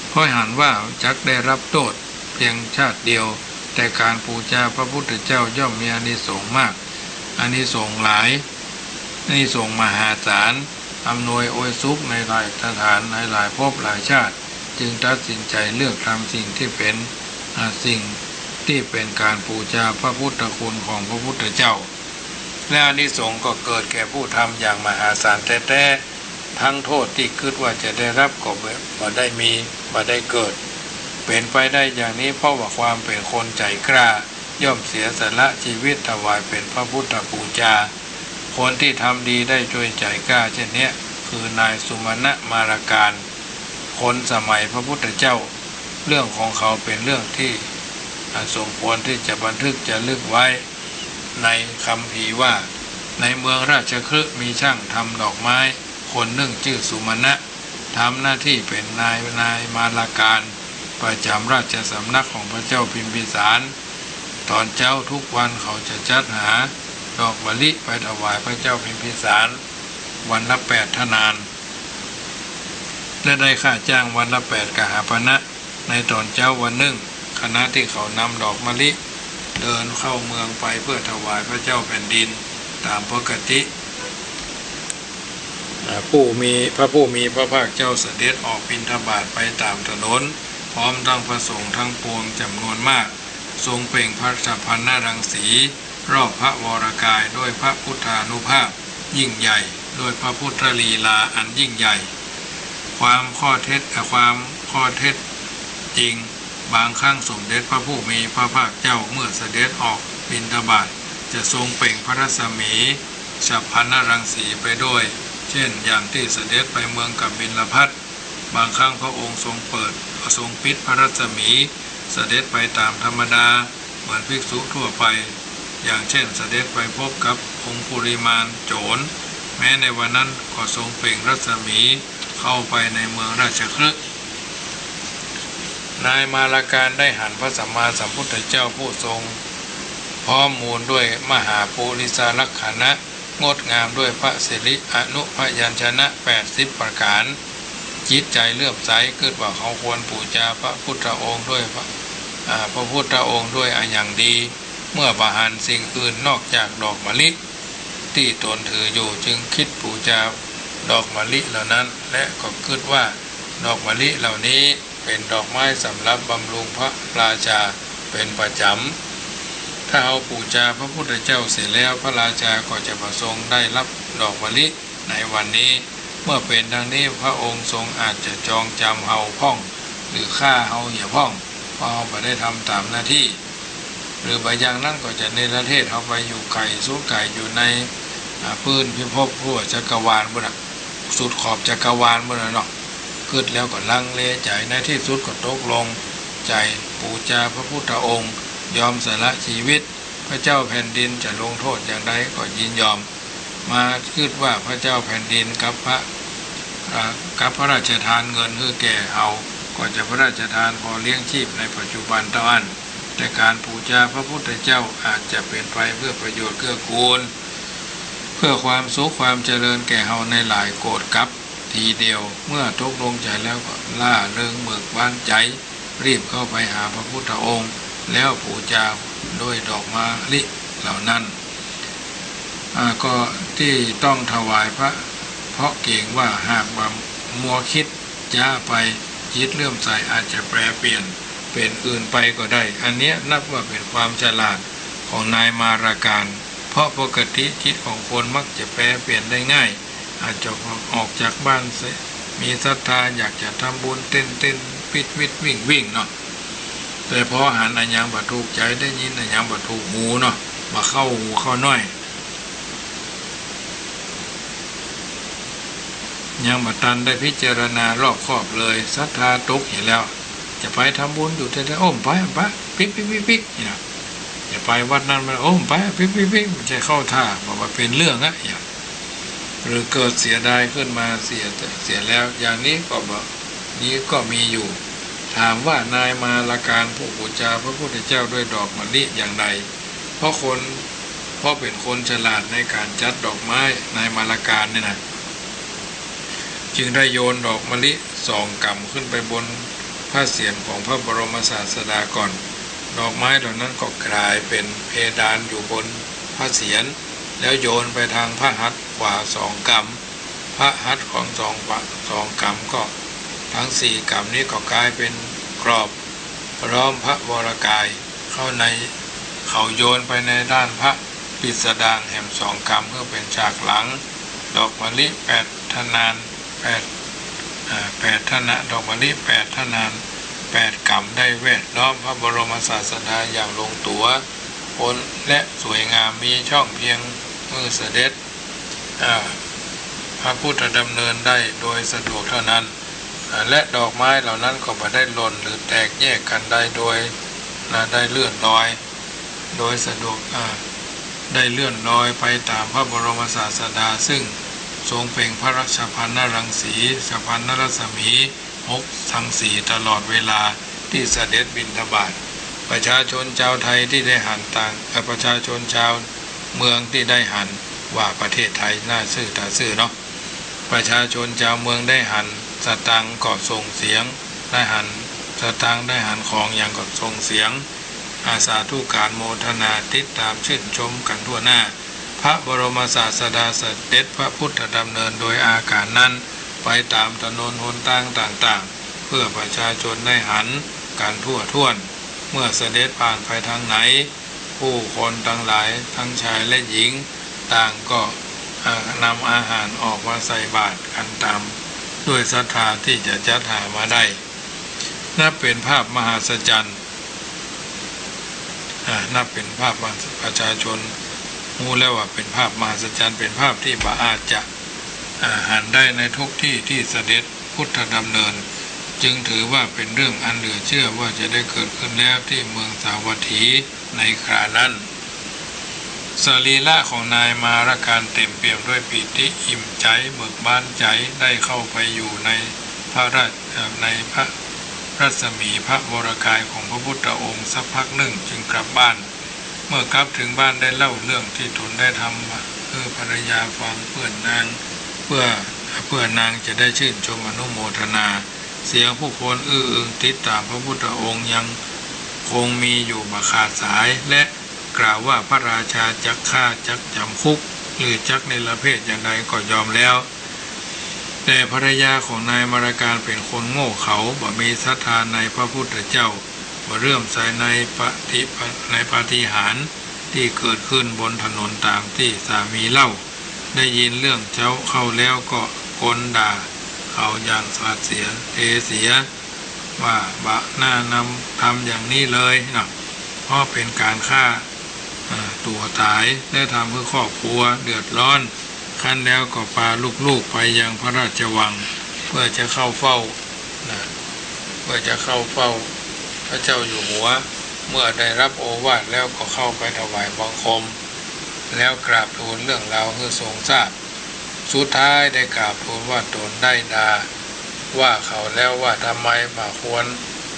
เพราะหันว่าจักได้รับโทษเพียงชาติเดียว แต่การบูชาพระพุทธเจ้าย่อมมีอานิสงส์มาก อานิสงส์หลาย อานิสงส์มหาศาล อำนวยอวยสุขในหลายสถาน ในหลายภพหลายชาติ จึงตัดสินใจเลือกทำสิ่งที่เป็น อ่า สิ่งที่เป็นการบูชาพระพุทธคุณของพระพุทธเจ้า และอานิสงส์ก็เกิดแก่ผู้ทำอย่างมหาศาลแต๊ๆ ทั้งโทษที่กึ๊ดว่าจะได้รับก็บ่ บ่ได้มี บ่ได้เกิด เป๋นไปได้อย่างนี้ เพราะว่าความเป๋นคนใจ๋กล้า ย่อมเสียสละชีวิตถวายเป๋นพระพุทธบูชา คนที่ทำดีได้ด้วยใจ๋กล้าเช่นเนี้ย คือนายสุมาณะมารากาน คนสมัยพระพุทธเจ้า เรื่องของเขาเป๋นเรื่องที่ อ่า สมควรที่จะบันทึกจารึกไว้ในคัมภีร์ว่า ในเมืองราชคฤห์มีช่างทำดอกไม้คนนึ่งจื้อสุมาณะ ทำหน้าตี้เป๋นนาย นายมารากาน ประจ๋ำราชสำนักของพระเจ้าพิมพิสาร ต๋อนเจ๊าทุกวันเขาจะจัดหาดอกมะลิไปถวายพระเจ้าพิมพิสาร วันละแปดทนาน และได้ค่าจ้างวันละแปดกหาปณะ ในต๋อนเจ๊าวันนึ่ง ขณะตี้เขานำดอกมะลิเดินเข้าเมืองไปเพื่อถวายพระเจ้าแผ่นดินต๋ามปกติ อ่า ผู้มี พระผู้มีพระภาคเจ้าเสด็จออกบิณฑบาตไปต๋ามถนน พร้อมทั้งพระสงฆ์ทั้งปวงจ๋ำนวนมาก ทรงเปล่งพระฉัพพนรังสีรอบพระวรกายด้วยพระพุทธานุภาพยิ่งใหญ่ ด้วยพระพุทธลีลาอันยิ่งใหญ่ ความข้อเท็จ อ่า ความข้อเท็จจริง บางครั้งสมเด็จพระผู้มีพระภาคเจ้าเมื่อเสด็จออกบิณฑบาตจะทรงเปล่งพระรัศมีฉัพพนรังสีไปด้วย เช่น อย่างตี้เสด็จไปเมืองกบิลพัสดุ์ บางครั้งพระองค์ทรงเปิด ทรงปิดพระรัศมี เสด็จไปต๋ามธรรมดาเหมือนภิกษุทั่วไป อย่างเช่น เสด็จไปพบกับองคุลิมานโจร แม้ในวันนั้นก็ทรงเปล่งรัศมีเข้าไปในเมืองราชคฤห์ นายมารากานได้หันพระสัมมาสัมพุทธเจ้าผู้ทรงพร้อมมูลด้วยมหาปุริสลักษณะ งดงามด้วยพระสิริอนุพยัญชนะแปดสิบประก๋าน จิตใจ๋เลื่อมใส กึ๊ดว่าเขาควรบูชาพระพุทธองค์ด้วย อ่า พระพุทธองค์ด้วยอะอย่างดี เมื่อบ่หันสิ่งอื่นนอกจากดอกมะลิตี้ตนถืออยู่ จึงกึ๊ดบูชาดอกมะลิเหล่านั้น และก็กึ๊ดว่าดอกมะลิเหล่านี้ เป๋นดอกไม้สำหรับบำรุงพระราชาเป๋นประจ๋ำ ถ้าเฮาบูชาพระพุทธเจ้าเสียแล้ว พระราชาก็จะบ่ทรงได้รับดอกมะลิในวันนี้ เมื่อเป๋นดังนี้ พระองค์ทรงอาจจะจองจ๋ำเฮาพ่อง หรือฆ่าเฮาเหียพ่อง เพราะเฮาบ่ได้ทำต๋ามหน้าตี้ หรือบ่อย่างนั้นก็จะเนรเทศเฮาไปอยู่ไก๋สุดไก๋ อยู่ใน อ่า พื้นพิภพทั่วจักรวาลปู๊นน่ะ สุดขอบจักรวาลปู๊นน่ะเนาะ กึ๊ดแล้วก็ลังเลใจ๋ ในตี้สุดก็ตกลงใจ๋บูชาพระพุทธองค์ ยอมสละชีวิต พระเจ้าแผ่นดินจะลงโทษอย่างใดก็ยินยอม มากึ๊ดว่าพระเจ้าแผ่นดินกับพระ อ่า กับพระราชทานเงินหื้อแก่เฮา ก็จะพระราชทานพอเลี้ยงชีพในปัจจุบันเต้าอั้น แต่ก๋านบูชาพระพุทธเจ้าอาจจะเป๋นไปเพื่อประโยชน์เกื้อกูล เพื่อความสุขความเจริญแก่เฮาในหลายโกฏกับทีเดียว เมื่อตกลงใจ๋แล้วก็ร่าเริงเบิกบานใจ๋ รีบเข้าไปหาพระพุทธองค์ แล้วบูชาด้วยดอกมะลิเหล่านั้น อ่า ก็ตี้ต้องถวายพระ เพราะเก๋งว่าหากว่ามัวกึ๊ดจ๊าไป จิตเลื่อมใสอาจจะแปรเปลี่ยนเป๋นอื่นไปก็ได้ อันเนี้ยนับว่าเป๋นความฉลาดของนายมารากาน เพราะปกติจิตของคนมักจะแปรเปลี่ยนได้ง่าย อาจจะออกจากบ้านเสีย มีศรัทธาอยากจะทำบุญเต้นๆ ปิ๊ดๆ วิ่งๆ เนาะ แต่พอหันอะหยังบ่ถูกใจ๋ ได้ยินอะหยังบ่ถูกหูเนาะ บ่เข้าหูเข้าน้อย ยังบ่ตันได้พิจารณารอบคอบเลย ศรัทธาตกเหียแล้ว จะไปทำบุญอยู่แต๊ๆ โอ้ บ่ไป บ่ไป ปิ๊กปิ๊กปิ๊กปิ๊ก เนี่ย จะไปวัดนั้น บ่ไป โอ้ บ่ไป ปิ๊กปิ๊กปิ๊ก บ่ใจ้เข้าท่า บอกว่าเป๋นเรื่องอะ เนี่ย หรือเกิดเสียดายขึ้นมาเสีย เสียแล้ว อย่างนี้ก็บ่ นี้ก็มีอยู่ ถามว่านายมาลาการผู้บูชาพระพุทธเจ้าด้วยดอกมะลิอย่างใด เพราะคน เพราะเป๋นคนฉลาดในก๋านจัดดอกไม้ นายมาลาการเนี่ยนะ จึงได้โยนดอกมะลิสองกำขึ้นไปบนพระเศียรของพระบรมศาสดาก่อน ดอกไม้เหล่านั้นก็ก๋ายเป๋นเพดานอยู่บนพระเศียร แล้วโยนไปทางพระหัตถ์ขวาสองกำ พระหัตถ์ของสองขวา สองกำก็ ทั้งสี่กำนี้ก็ก๋ายเป๋นกรอบ ล้อมพระวรกาย เข้าใน เขาโยนไปในด้านพระปิสดางแหมสองกำ เพื่อเป๋นฉากหลัง ดอกมะลิแปดทนาน แปด อ่า แปดทนา ดอกมะลิแปดทนาน แปดกำ ได้แวดล้อมพระบรมศาสดาอย่างลงตั๋ว คน และสวยงาม มีช่องเพียงเมื่อเสด็จ อ่า พระพุทธดำเนินได้โดยสะดวกเท่านั้น อ่า และดอกไม้เหล่านั้นก็บ่ได้หล่นหรือแตกแยกกันได้โดย นะ ได้เลื่อนลอย โดยสะดวก อ่า ได้เลื่อนลอยไปต๋ามพระบรมศาสดา ซึ่งทรงเปล่งพระราชภัณฑ์รังสี สะพันนรัศมี หกรังสีตลอดเวลาตี้เสด็จบิณฑบาต ประชาชนจาวไทยตี้ได้หันต่าง เอ่อ ประชาชนจาวเมืองตี้ได้หัน ว่าประเทศไทยน่าซื่อต๋าซื่อเนาะ ประชาชนจาวเมืองได้หันสตางค์ก็ส่งเสียง ได้หันสตางค์ ได้หันของหยังก็ส่งเสียง อาสาธุการโมทนาติดต๋ามชื่นชมกั๋นทั่วหน้า พระบรมศาสดาเสด็จพระพุทธดำเนินโดยอาก๋านนั้น ไปต๋ามถนนหนตางต่างๆ เพื่อประชาชนได้หันกั๋นทั่วถ้วน เมื่อเสด็จผ่านไปตางไหน ผู้คนตังหลายตังชายและหญิงต่างก็ อ่า นำอาหารออกมาใส่บาตรกั๋นต๋าม ด้วยศรัทธาตี้จะจัดหามาได้ นับเป๋นภาพมหัศจรรย์ อ่า นับเป๋นภาพมหัศ- ประชาชนฮู้แล้วว่าเป๋นภาพมหัศจรรย์ เป๋นภาพตี้บ่อาจจะ อ่า หันได้ในทุกตี้ตี้เสด็จพุทธดำเนิน จึงถือว่าเป๋นเรื่องอันเหลือเชื่อว่าจะได้เกิดขึ้นแล้วตี้เมืองสาวัตถีในครานั้น สรีระของนายมาลาการเต๋มเปี่ยมด้วยปีติอิ่มใจ๋ เบิกบานใจ๋ ได้เข้าไปอยู่ในพระราช- เอ่อ ในพระรัศมีพระวรกายของพระพุทธองค์สักพักนึ่งจึงกลับบ้าน เมื่อกลับเถิงบ้านได้เล่าเรื่องตี้ตนได้ทำหื้อภรรยาฟัง เปื้อนาง เปื้อ เปื้อนางจะได้ชื่นชมอนุโมทนา เสียงผู้คนอื้ออึงติดต๋ามพระพุทธองค์ยังคงมีอยู่บ่ขาดสาย และกล่าวว่าพระราชาจักฆ่าจักจ๋ำคุก หรือจักเนรเทศอย่างใดก็ยอมแล้ว แต่ภรรยาของนายมาลาการเป๋นคนโง่เขลา บ่มีศรัทธาในพระพุทธเจ้า บ่เลื่อมใสในปาฏิ- ในปาฏิหาริย์ตี้เกิดขึ้นบนถนนต๋ามตี้สามีเล่า ได้ยินเรื่องเจ้าเข้าแล้วก็กลด่าเขาอย่างสาดเสียเทเสีย ว่าบ่น่านำทำอย่างนี้เลยนะ เพราะเป๋นก๋านฆ่า อ่า ตั๋วต๋าย และทำหื้อครอบครัวเดือดร้อน ครั้นแล้วก็ปาลูกๆ ไปยังพระราชวัง เพื่อจะเข้าเฝ้า นะ เพื่อจะเข้าเฝ้าพระเจ้าอยู่หัว เมื่อได้รับโอวาทแล้วก็เข้าไปถวายบังคม แล้วกราบทูลเรื่องราวหื้อทรงทราบ สุดท้ายได้กราบทูลว่าตนได้ด่าว่าเขาแล้วว่าทำไมบ่ควร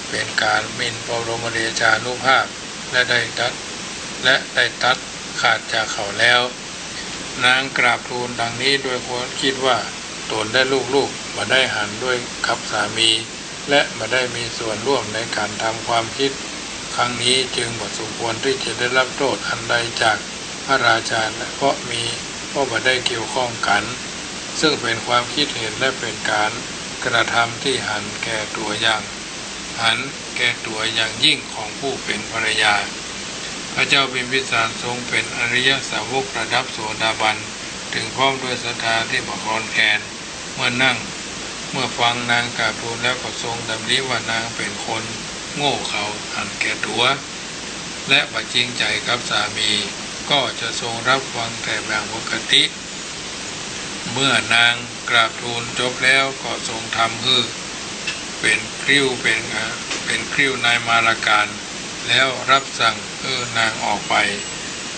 เป๋นก๋านหมิ่นพระบรมเดชานุภาพ และได้ตัด และได้ตัดขาดจากเขาแล้ว นางกราบทูลดังนี้ด้วยความคิดว่าตนและลูกๆ บ่ได้หันด้วยกับสามี และบ่ได้มีส่วนร่วมในก๋านทำความผิดครั้งนี้ จึงบ่สมควรตี้จะได้รับโต้ษอันใดจากพระราชา และเพราะมี เพราะบ่ได้เกี่ยวข้องกั๋น ซึ่งเป๋นความคิดเห็นและเป๋นก๋านกระทำตี้หันแก่ตั๋วอย่าง หันแก่ตั๋วอย่างยิ่งของผู้เป๋นภรรยา พระเจ้าพิมพิสารทรงเป๋นอริยสาวกระดับโสดาบัน เถิงพร้อมด้วยศรัทธาตี้บ่คลอนแคลน เมื่อนั่ง เมื่อฟังนางกราบทูลแล้วก็ทรงดำริว่านางเป๋นคนโง่เขลาหันแก่ตั๋ว และบ่จริงใจ๋กับสามี ก็จะทรงรับฟังแต่อย่างปกติ เมื่อนาง กราบทูลจบแล้วก็ทรงทำหื้อเป๋นกริ้ว เป๋น อ่า เป๋นกริ้วนายมาลาการ แล้วรับสั่งหื้อนางออกไป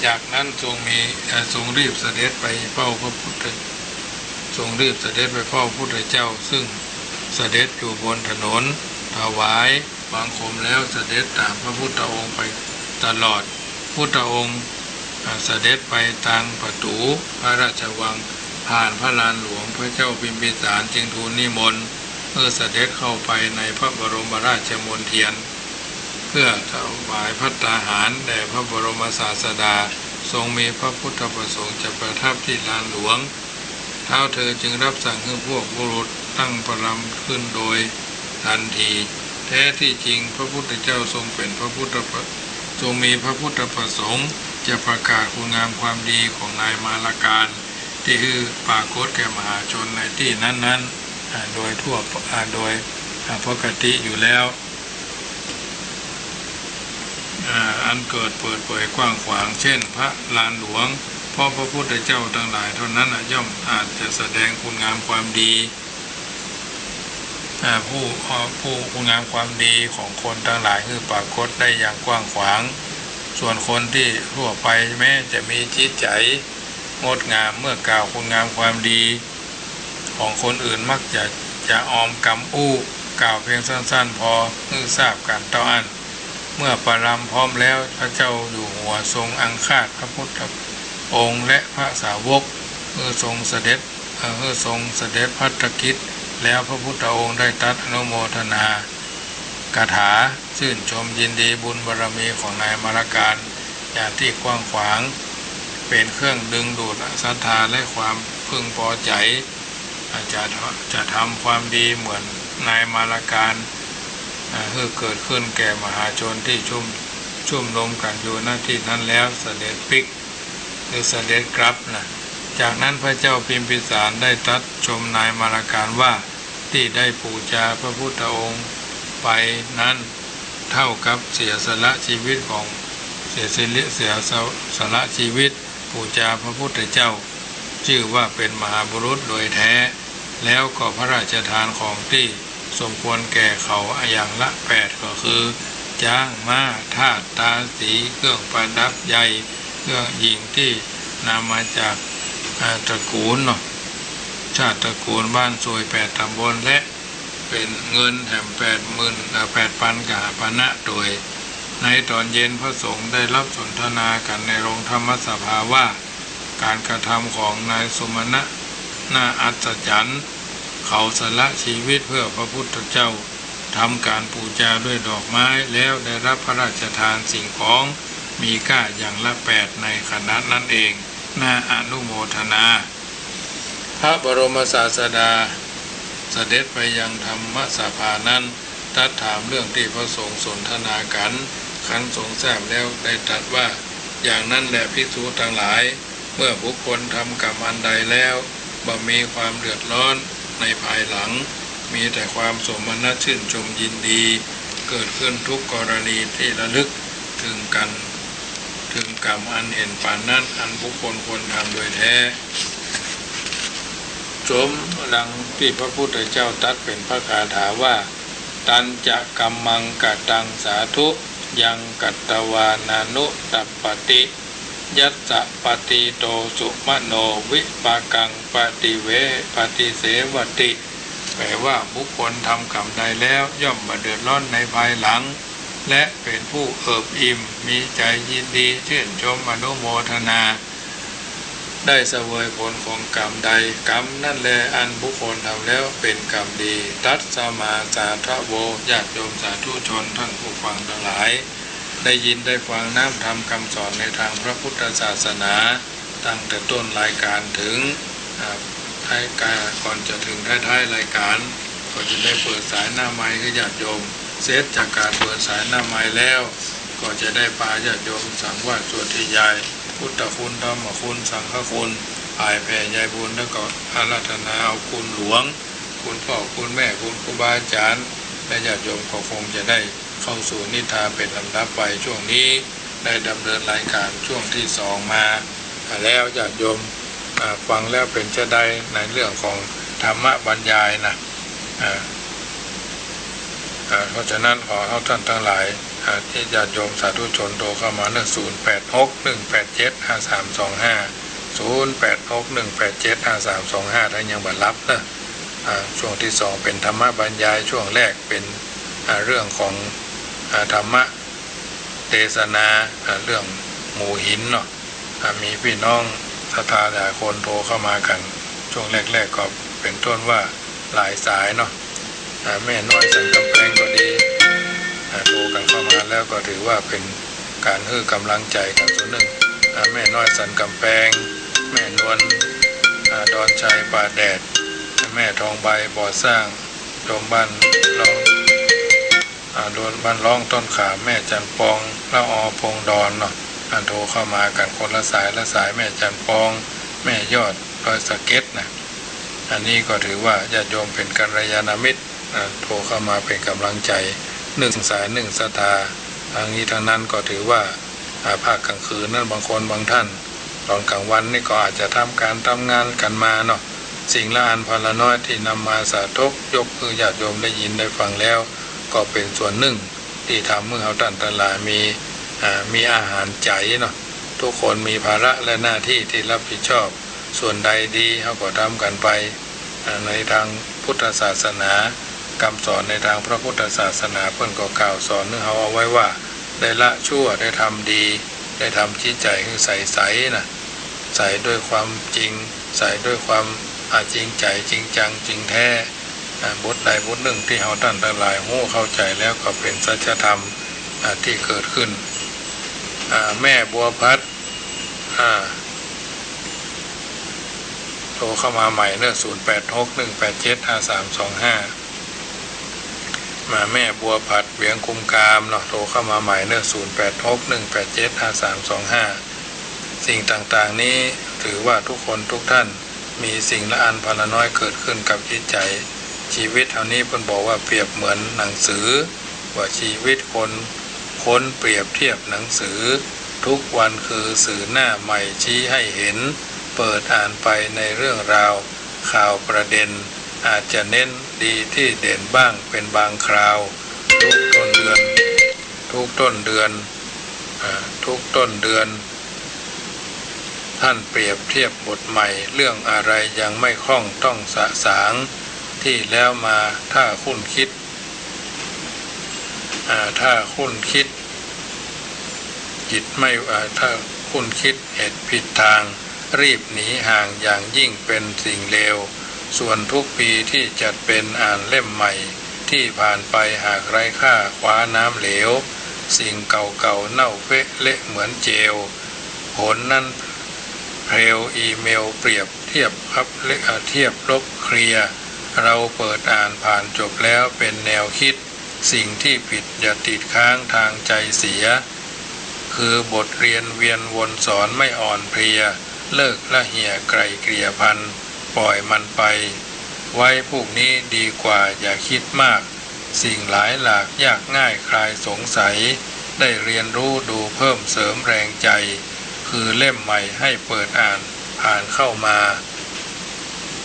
จากนั้นทรงมี เอ่อ ทรงรีบเสด็จไปเฝ้าพระพุทธ ทรงรีบเสด็จไปเฝ้าพระพุทธเจ้า ซึ่งเสด็จอยู่บนถนน ถวายบังคมแล้วเสด็จต๋ามพระพุทธองค์ไปตลอด พุทธองค์ อ่า เสด็จไปตางประตู๋พระราชวัง ผ่านพระลานหลวง พระเจ้าพิมพิสารจึงทูลนิมนต์หื้อเสด็จเข้าไปในพระบรมราชมณฑียน เพื่อถวายภัตตาหารแด่พระบรมศาสดา ทรงมีพระพุทธประสงค์จะประทับที่ลานหลวง ท้าวเธอจึงรับสั่งหื้อพวกบุรุษตั้งประลำขึ้นโดยทันที แท้ที่จริงพระพุทธเจ้าทรงเป๋นพระพุทธประ ทรงมีพระพุทธประสงค์จะประกาศคุณงามความดีของนายมาลาการ ตี้หื้อปรากฏแก่มหาชนในตี้นั้นๆ อ่า โดยทั่ว อ่า โดย อ่า ปกติอยู่แล้ว อ่า อันเกิดเปิดเผยกว้างขวาง เช่น พระลานหลวง เพราะพระพุทธเจ้าตังหลายเท่านั้น อ่ะ ย่อมอาจจะแสดงคุณงามความดี อ่า ผู้ อ่า ผู้ คุณงามความดีของคนตังหลายหื้อปรากฏได้อย่างกว้างขวาง ส่วนคนตี้ทั่วไปแม้จะมีจิตใจ๋งดงาม เมื่อกล่าวคุณงามความดีของคนอื่นมักจะ จะออมกำอู้ กล่าวเพียงสั้นๆ พอหื้อทราบกั๋นเต้าอั้น เมื่อประลำพร้อมแล้ว พระเจ้าอยู่หัวทรงอังคาสพระพุทธองค์และพระสาวก หื้อทรงเสด็จ เอ่อ หื้อทรงเสด็จภัตตกิจ แล้วพระพุทธองค์ได้ตรัสอนุโมทนาคาถา ชื่นชมยินดีบุญบารมีของนายมาลาการ อย่างตี้กว้างขวาง เป๋นเครื่องดึงดูดศรัทธาและความพึงพอใจ๋ อ่า จะ จะทำความดีเหมือนนายมาลาการ อ่า หื้อเกิดขึ้นแก่มหาชนตี้ชุม ชุมนุมกั๋นอยู่ ณ ตี้นั้นแล้ว เสด็จปิ๊ก หรือเสด็จกลับนะ จากนั้นพระเจ้าพิมพิสารได้ตรัสชมนายมาลาการว่า ตี้ได้ปู๋จาพระพุทธองค์ไปนั้น เท่ากับเสียสละชีวิตของ เสียสละ เสียสละชีวิตปู๋จาพระพุทธเจ้า จื้อว่าเป๋นมหาบุรุษโดยแท้ แล้วก็พระราชทานของตี้สมควรแก่เขาอย่างละแปด ก็คือ จ๊าง ม้า ทาส ตาสี เครื่องประดับใหญ่ เครื่องหยิ่งตี้นำมาจาก อ่า ตระกูลเนาะ ชาติตระกูล บ้านซวยแปดต๋ำบล และเป๋นเงินแถมแปดหมื่น อ่า แปดปันกหาปณะโตย ในต๋อนเย็นพระสงฆ์ได้รับสนทนากั๋นในโรงธรรมสภาว่า ก๋านกระทำของนายสุมาณะน่าอัศจรรย์ เขาสละชีวิตเพื่อพระพุทธเจ้า ทำก๋านปู๋จาด้วยดอกไม้ แล้วได้รับพระราชทานสิ่งของมีค่าอย่างละแปดในขณะนั้นเอง น่าอนุโมทนา พระบรมศาสดาเสด็จไปยังธรรมสภานั้น ตรัสถามเรื่องตี้พระสงฆ์สนทนากั๋น ครั้นทรงทราบแล้วได้ตรัสว่า อย่างนั้นแหละภิกษุตังหลาย เมื่อบุคคลทำกรรมอันใดแล้วบ่มีความเดือดร้อนในภายหลัง มีแต่ความสมนัสชื่นชมยินดี เกิดขึ้นทุกกรณีตี้ระลึกเถิงกั๋น เถิงกรรมอันเห็นปานนั้น อันบุคคลควรทำโดยแท้ สมดังตี้พระพุทธเจ้าตรัสเป๋นพระคาถาว่า ตัญจะกัมมังกตังสาธุ ยังกัตตวานานุตัปปติ ยัสสะปะตีโตสุมโน วิปากังปะติเว ปะติเสวติ แปลว่า บุคคลทำกรรมใดแล้วย่อมบ่เดือดร้อนในภายหลัง และเป๋นผู้เอิบอิ่ม มีใจ๋ยินดี ชื่นชม อนุโมทนา ได้เสวยผลของกรรมใด กรรมนั้นแลอันบุคคลทำแล้วเป๋นกรรมดี ตัสมาสาธะโว ญาติโยมสาธุชนท่านผู้ฟังตังหลาย ได้ยินได้ฟังน้ำธรรมคำสอนในทางพระพุทธศาสนา ตั้งแต่ต้นรายการเถิง อ่า ท้ายกา ก่อนจะเถิงท้ายๆ รายการ ก็จะได้เปิดสายหน้าไมค์หื้อญาติโยม เสร็จจากก๋านเปิดสายหน้าไมค์แล้ว ก็จะได้ปาญาติโยมสังวาสสวดธยาย พุทธคุณ ธรรมคุณ สังฆคุณ ผายแผ่ใยบุญ แล้วก็อาราธนาเอาคุณหลวง คุณพ่อ คุณแม่ คุณครูบาอาจ๋ารย์ และญาติโยมก็คงจะได้เข้าสู่นิทานเป๋นลำดับไป ช่วงนี้ได้ดำเนินรายการช่วงตี้สองมาแล้ว ญาติโยม อ่า ฟังแล้วเป๋นจาใดในเรื่องของ ธรรมบรรยายนะ อ่า อ่า เพราะฉะนั้นขอเฮาต้านตังหลาย อ่า ตี้ญาติโยมสาธุชนโทรเข้ามาเน่อ ศูนย์แปดหก หนึ่งแปดเจ็ด ห้าสามสองห้า ศูนย์แปดหก หนึ่งแปดเจ็ด ห้าสามสองห้า ถ้ายังบ่หลับเน่อ อ่า ช่วงตี้สองเป๋นธรรมบรรยาย ช่วงแรกเป๋น อ่า เรื่องของ อ่า ธรรมเตสนา อ่า เรื่องหมู่หินเนาะ อ่า มีปี้น้องศรัทธาหลายคนโทรเข้ามากั๋น ช่วงแรกๆ ก็เป๋นต้นว่าหลายสายเนาะ อ่า แม่น้อยสันก๋ำแปงก็ดี อ่า โทรกั๋นเข้ามาแล้วก็ถือว่าเป๋นก๋านหื้อก๋ำลังใจ๋กั๋นส่วนนึ่ง อ่า แม่น้อยสันก๋ำแปง แม่นวล อ่า ดอนชัยป่าแดด แม่ทองใบบ่อสร้าง โดมบ้านลอง อ่า โดมบ้านลองต้นขาม แม่จันปอง ละออพงดอนเนาะ อันโทรเข้ามากั๋นคนละสายละสาย แม่จันปอง แม่ยอด ดอยสะเก็ดนะ อันนี้ก็ถือว่าญาติโยมเป๋นกัลยาณมิตร อ่า โทรเข้ามาเป๋นก๋ำลังใจ๋ นึ่งสายนึ่งศรัทธา ทั้งนี้ทั้งนั้นก็ถือว่า อ่า ภาคก๋างคืนนั้นบางคนบางต้าน ต๋อนก๋างวันนี่ก็อาจจะทำก๋านทำงานกั๋นมาเนาะ สิ่งละอันพนละน้อยตี้นำมาสาธก ยกหื้อญาติโยมได้ยินได้ฟังแล้ว ก็เป๋นส่วนนึ่งตี้ทำหื้อเฮาต้านตังหลายมี อ่า มีอาหารใจ๋เนาะ ทุกคนมีภาระและหน้าตี้ตี้ฮับผิดชอบ ส่วนใดดีเฮาก็ทำกั๋นไป อ่า ในตางพุทธศาสนา กำสอนในตางพระพุทธศาสนาเปิ้นก็กล่าวสอนหื้อเฮาเอาไว้ว่า ได้ละชั่ว ได้ทำดี ได้ทำจิตใจ๋หื้อใสๆ นะ ใสด้วยความจริง ใสด้วยความ อ่า จริงใจ๋ จริงจัง จริงแท้ อ่า บทใดบทนึ่งตี้เฮาต้านตังหลายฮู้เข้าใจ๋แล้วก็เป๋นสัจธรรม อ่า ตี้เกิดขึ้น อ่า แม่บัวผัด อ่า โทรเข้ามาใหม่เน่อ ศูนย์แปดหก หนึ่งแปดเจ็ด ห้าสามสองห้า มาแม่บัวผัดเวียงกุมกามเนาะ โทรเข้ามาใหม่เน่อ ศูนย์แปดหก หนึ่งแปดเจ็ด ห้าสามสองห้า สิ่งต่างๆ นี้ถือว่าทุกคนทุกต้านมีสิ่งละอันพนละน้อยเกิดขึ้นกับจิตใจ๋ ชีวิตเฮานี้เปิ้นบอกว่าเปรียบเหมือนหนังสือ ว่าชีวิตคน คนเปรียบเทียบหนังสือ ทุกวันคือสื่อหน้าใหม่ชี้ให้เห็น เปิดอ่านไปในเรื่องราว ข่าวประเด็น อาจจะเน้นดีตี้เด่นบ้างเป็นบางคราว ทุกต้นเดือน ทุกต้นเดือน อ่า ทุกต้นเดือน ต้านเปรียบเทียบบทใหม่ เรื่องอะไรยังไม่คล่องต้องสะสาง ตี้แล้วมาถ้าคุ้นคิด อ่า ถ้าคุ้นคิด จิตไม่ อ่า ถ้าคุ้นคิดเหตุผิดตาง รีบหนีห่างอย่างยิ่งเป็นสิ่งเลว ส่วนทุกปีตี้จัดเป๋นอ่านเล่มใหม่ ตี้ผ่านไปหากไร้ค่าคว้าน้ำเหลว สิ่งเก่าๆ เน่าเฟะเละเหมือนเจล หนนั้นเพลวอีเมลเปรียบเทียบครับ เละ อ่า เทียบลบเคลียร์ เราเปิดอ่านผ่านจบแล้วเป็นแนวคิด สิ่งที่ผิดอย่าติดค้างทางใจเสีย คือบทเรียนเวียนวนสอนไม่อ่อนเพลีย เลิกละเหี่ยไกล่เกลี่ยพัน ปล่อยมันไป ไว้พวกนี้ดีกว่าอย่าคิดมาก สิ่งหลายหลากยากง่ายคลายสงสัย ได้เรียนรู้ดูเพิ่มเสริมแรงใจ คือเล่มใหม่ให้เปิดอ่านผ่านเข้ามา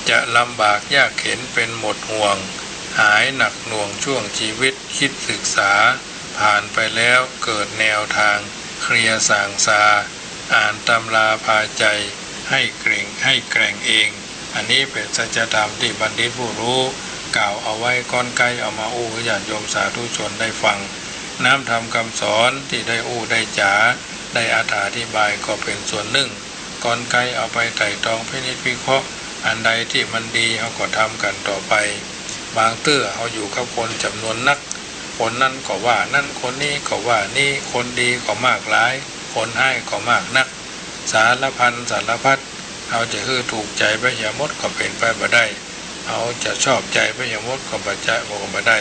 จะลำบากยากเข็ญเป็นหมดห่วง หายหนักหน่วงช่วงชีวิตคิดศึกษา ผ่านไปแล้วเกิดแนวทางเคลียร์ส่างซา อ่านตำราพาใจให้เกร่งให้แกร่งเอง อันนี้เป๋นสัจธรรมตี้บัณฑิตผู้ฮู้กล่าวเอาไว้ก้อนใก๊ เอามาอู้หื้อญาติโยมสาธุชนได้ฟัง น้ำธรรมคำสอนตี้ได้อู้ได้จ๋า ได้อธิบายก็เป๋นส่วนนึ่ง ก้อนใก๊เอาไปไตร่ตรองพินิจพิเคราะห์ อันใดตี้มันดีเฮาก็ทำกั๋นต่อไป บางเตื้อเฮาอยู่กับคนจ๋ำนวนนัก คนนั้นก็ว่านั้น คนนี้ก็ว่านี้ คนดีก็มากหลาย คนฮ้ายก็มากนัก สารพันสารพัด เฮาจะหื้อถูกใจ๋ไปเหียหมดก็เป๋นไปบ่ได้ เฮาจะชอบใจ๋ไปเหียหมดก็บ่ใจ๋ ก็บ่ได้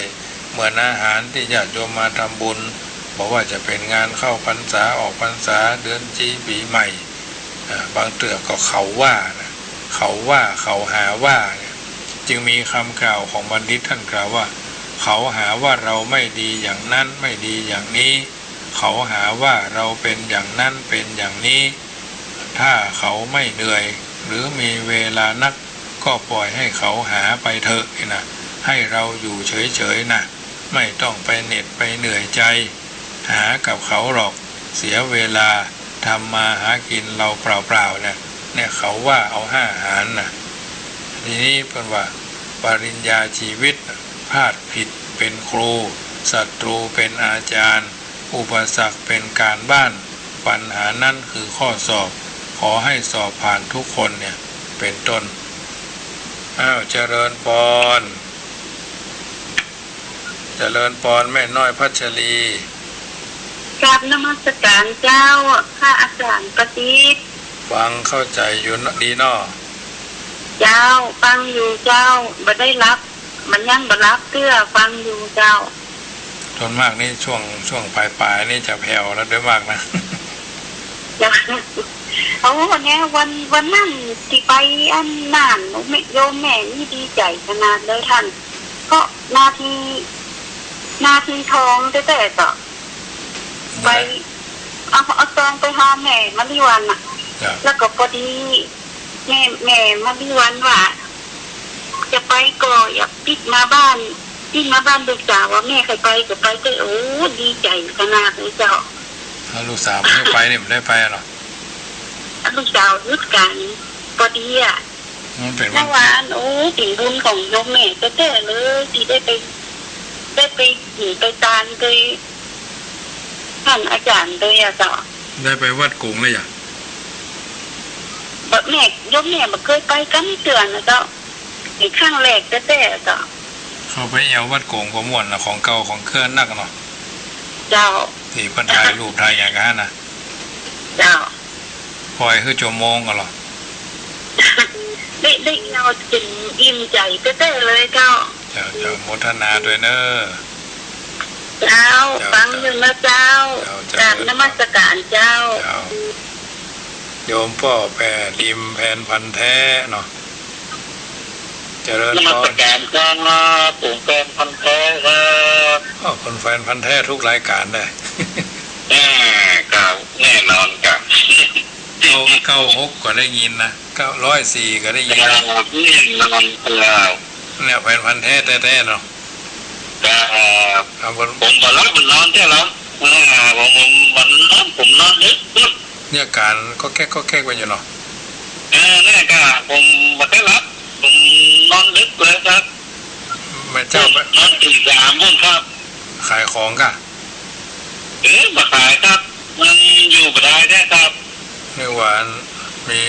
เหมือนอาหารตี้ญาติโยมมาทำบุญ บ่ว่าจะเป๋นงานเข้าพรรษา ออกพรรษา เดือนจี ปี๋ใหม่ อ่า บางเตื้อก็เขาว่านะ เขาว่า เขาหาว่าเนี่ย จึงมีกำกล่าวของบัณฑิตต้านกล่าวว่า เขาหาว่าเราไม่ดีอย่างนั้น ไม่ดีอย่างนี้ เขาหาว่าเราเป๋นอย่างนั้น เป๋นอย่างนี้ ถ้าเขาไม่เหนื่อย หรือมีเวลานัก ก็ปล่อยให้เขาหาไปเถอะนะ ให้เราอยู่เฉยๆ นะ ไม่ต้องไปเหน็ดไปเหนื่อยใจ หากับเขาหรอก เสียเวลา ทำมาหากินเราเปล่าๆ นะ เนี่ยเขาว่าเอาห้าหารนะ ทีนี้เปิ้นว่า ปริญญาชีวิต พลาดผิดเป็นครู ศัตรูเป็นอาจารย์ อุปสรรคเป็นการบ้าน ปัญหานั้นคือข้อสอบ ขอให้สอบผ่านทุกคนเนี่ย เป็นต้น อ้าว เจริญปอน เจริญปอนแม่น้อยพัชรี กราบนมัสการเจ้า พระอาจารย์ประสิทธิ์ ฟังเข้าใจ๋อยู่เนาะ ดีเนาะ เจ้า ฟังอยู่เจ้า บ่ได้หลับ มันยังบ่หลับเตื้อ ฟังอยู่เจ้า ส่วนมากนี่ช่วง ช่วงปลายๆ นี่จะแผ่วแล้วโดยมากนะ เจ้า โอ้ เนี่ย วัน วันนั้นตี้ไปอันนั้น โยมแม่นี่ดีใจ๋ขนาดเลยต้าน เพราะนาที นาทีทองแต๊ๆ เจ้า ไป เอา เอาซองไปหาแม่มะลิวัลย์น่ะ ครับ แล้วก็ปอดี แม่ แม่มะลิวัลย์ว่า จะไปก่อ อยากปิ๊กมาบ้าน ปิ๊กมาบ้านลูกสาว ว่าแม่ใค่ไปก็ไปเต๊อะ โอ้ ดีใจ๋ขนาดเลยเจ้า แล้วลูกสาวบ่ได้ไปนี่ บ่ได้ไปหรอ ลูกสาวหยุดก๋านปอดีอะ มันเป๋นวัน เมื่อวาน โอ้ เป๋นบุญของโยมแม่แต๊ๆ เลย ตี้ได้ไป ได้ไป ไปตาน ไป ต้านอาจ๋ารย์เลยอะเจ้า ได้ไปวัดโก๋งเลยอะ บ่ แม่ โยมแม่บ่เกยไปกั๋นเตื้อนะเจ้า เป๋นครั้งแรกแต๊ๆ เจ้า เข้าไปแอ่ววัดโก๋งก็ม่วนนะ ของเก่าของเคื่อนนักเนาะ เจ้า ตี้เปิ้นถ่ายรูปถ่ายหยังกั๋นนะ เจ้า ปล่อยหื้อจั่วโมงก่อเหรอ ได้ ได้แอ่วจ๋นอิ่มใจ๋แต๊ๆ เลยเจ้า เจ้า เจ้า โมทนาด้วยเน้อ เจ้า เจ้า ฟังอยู่นะเจ้า เจ้า กราบนมัสการเจ้า เจ้า โยมป้อแป้ริมแฟนพันธุ์แท้เนาะ เจริญพร นมัสการครับ ผมแฟนพันธุ์แท้ครับ อ้าว เปิ้นแฟนพันธุ์แท้ทุกรายก๋านเลย อ่า ครับ แน่นอนครับ เก้า เก้าหกก็ได้ยินนะ เก้า ร้อยสี่ก็ได้ยิน ครับ แน่นอนครับ เนี่ยแฟนพันธุ์แท้แต๊ๆ เนาะ ครับ ครับผม ผมบ่หลับบ่นอนแต๊ละ อ่า ผม ผมบ่นอน ผมนอนดึก เนี่ยก๋านก๊อกแก๊กก๊อกแก๊กไปอยู่เนาะ เออ เนี่ยก็ผมบ่ได้หลับ ผมนอนดึกเลยครับ แม่เจ้าไป นอนตีสามปู๊นครับ ขายของก่ะ เออ บ่ขายครับ มันอยู่บ่ได้แต๊ครับ นึกว่ามี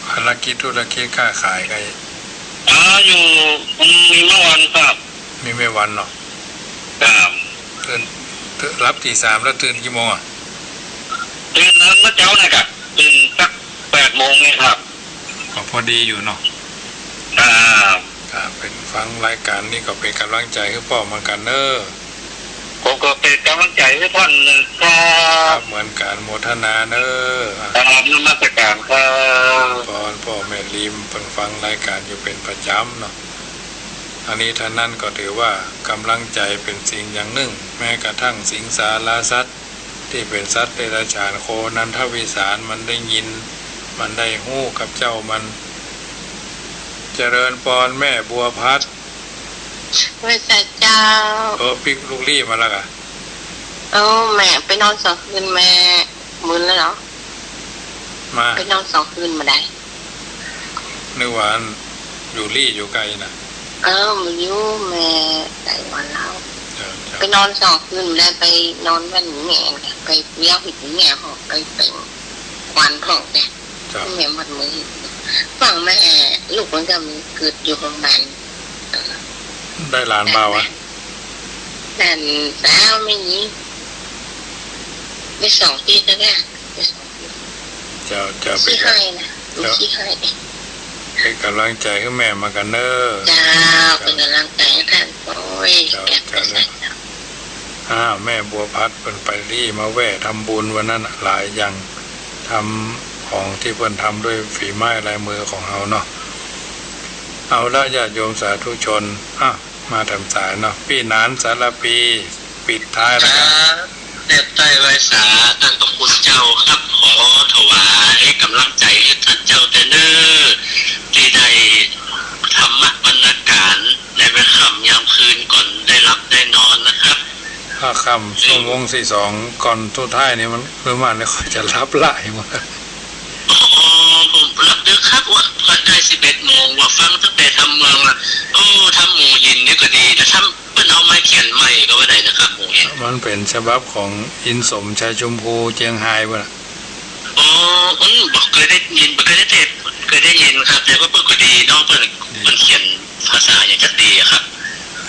ภารกิจธุรกิจค้าขายก่ะ อ๋อ อยู่ มีแม่วันครับ มีแม่วันเนาะ ครับ ตื่น ตื่น หลับตีสามแล้วตื่นกี่โมงอะ ตื่นนั้นเมื่อเจ๊านะครับ ตื่นสักแปดโมงนี่ครับ ก็พอดีอยู่เนาะ ครับ ครับ เป๋นฟังรายก๋านนี่ก็เป๋นก๋ำลังใจ๋หื้อป้อเหมือนกั๋นเน้อ ผมก็เป๋นก๋ำลังใจ๋หื้อต้านเหมือนกั๋นครับ ครับ เหมือนกั๋น โมทนาเน้อ ครับ นมัสการครับ ป้อ ป้อแม่ริม เปิ้นฟังรายก๋านอยู่เป๋นประจ๋ำเนาะ อันนี้เท่านั้นก็ถือว่าก๋ำลังใจ๋เป๋นสิ่งอย่างนึ่ง แม้กระทั่งสิงสารสัตว์ตี้เป๋นสัตว์เดรัจฉาน โคนันทวิสาร มันได้ยิน มันได้ฮู้กับเจ้ามัน เจริญปอนแม่บัวพัด ไหว้สาเจ้า เออ ปิ๊กลูกลี้มาแล้วก่ะ เออ แม่ไปนอนสองคืน แม่มึนแล้วเหรอ มา ไปนอนสองคืนบ่ได้ นึกว่าอยู่ลี้อยู่ไกลนะ เออ มาอยู่แม่หลายวันแล้ว เจ้า เจ้า ไปนอนสองคืนบ่ได้ ไปนอนบ้านแม่นะ ไปเยี่ยวหินแม่หอก ไปเป่งควันหอกเนี่ย เจ้า แม่หมดมื้อ ฟังแม่ ลูกมันก็มีเกิดอยู่โฮงบาล ได้หลานบ่าวอะ หลานสาวแม่นี้ ได้สองปี๋แล้วนะ ได้สองปี๋ เจ้า เจ้า ขี้ฮ้อยนะ เจ้า ขี้ฮ้อย เป๋นก๋ำลังใจ๋หื้อแม่เหมือนกั๋นเน้อ เจ้า เจ้า เป๋นก๋ำลังใจ๋หื้อต้าน โอ้ย เจ้า เจ้า เจ้า อ้าว แม่บัวพัดเปิ้นไปลี้มาแว่ทำบุญวันนั้นน่ะ หลายอย่าง ทำของตี้เปิ้นทำด้วยฝีไม้ลายมือของเฮาเนาะ เอาละ ญาติโยมสาธุชน อ่ะ มาแถมสายเนาะ ปี้หนานสารภี ปิดท้ายแล้วกัน ครับ แนบใต้ไหว้สาต้านพระคุณเจ้าครับ ขอถวายก๋ำลังใจ๋หื้อต้านเจ้าแต๊เน้อ ตี้ได้ ธรรมะวรรณการในเมื่อค่ำยามคืนก่อนได้หลับได้นอนนะครับ พระค่ำชั่วโมงตี้สองก่อนสุดท้ายนี่มัน หรือมันนี่ค่อยจะหลับละอยู่ อ๋อ ผมหลับดึกครับ ว่าใก้สิบเอ็ดโมง ว่าฟังตั้งแต่ธรรมเมืองละ โอ้ ธรรมหมู่หินนี่ก็ดีนะ ธรรม เปิ้นเอามาเขียนใหม่ก็ว่าได้นะครับ หมู่หิน มันเป๋นฉบับของอินสมชัยชมพูเจียงฮายปุ้นน่ะ อ๋อ อืม บ่เกยได้ยิน บ่เกยได้เทศน์ เกยได้ยินครับ แต่ว่าเปิ้นก็ดีเนาะ เปิ้น เปิ้นเขียนภาษาอย่างจักดีอะครับ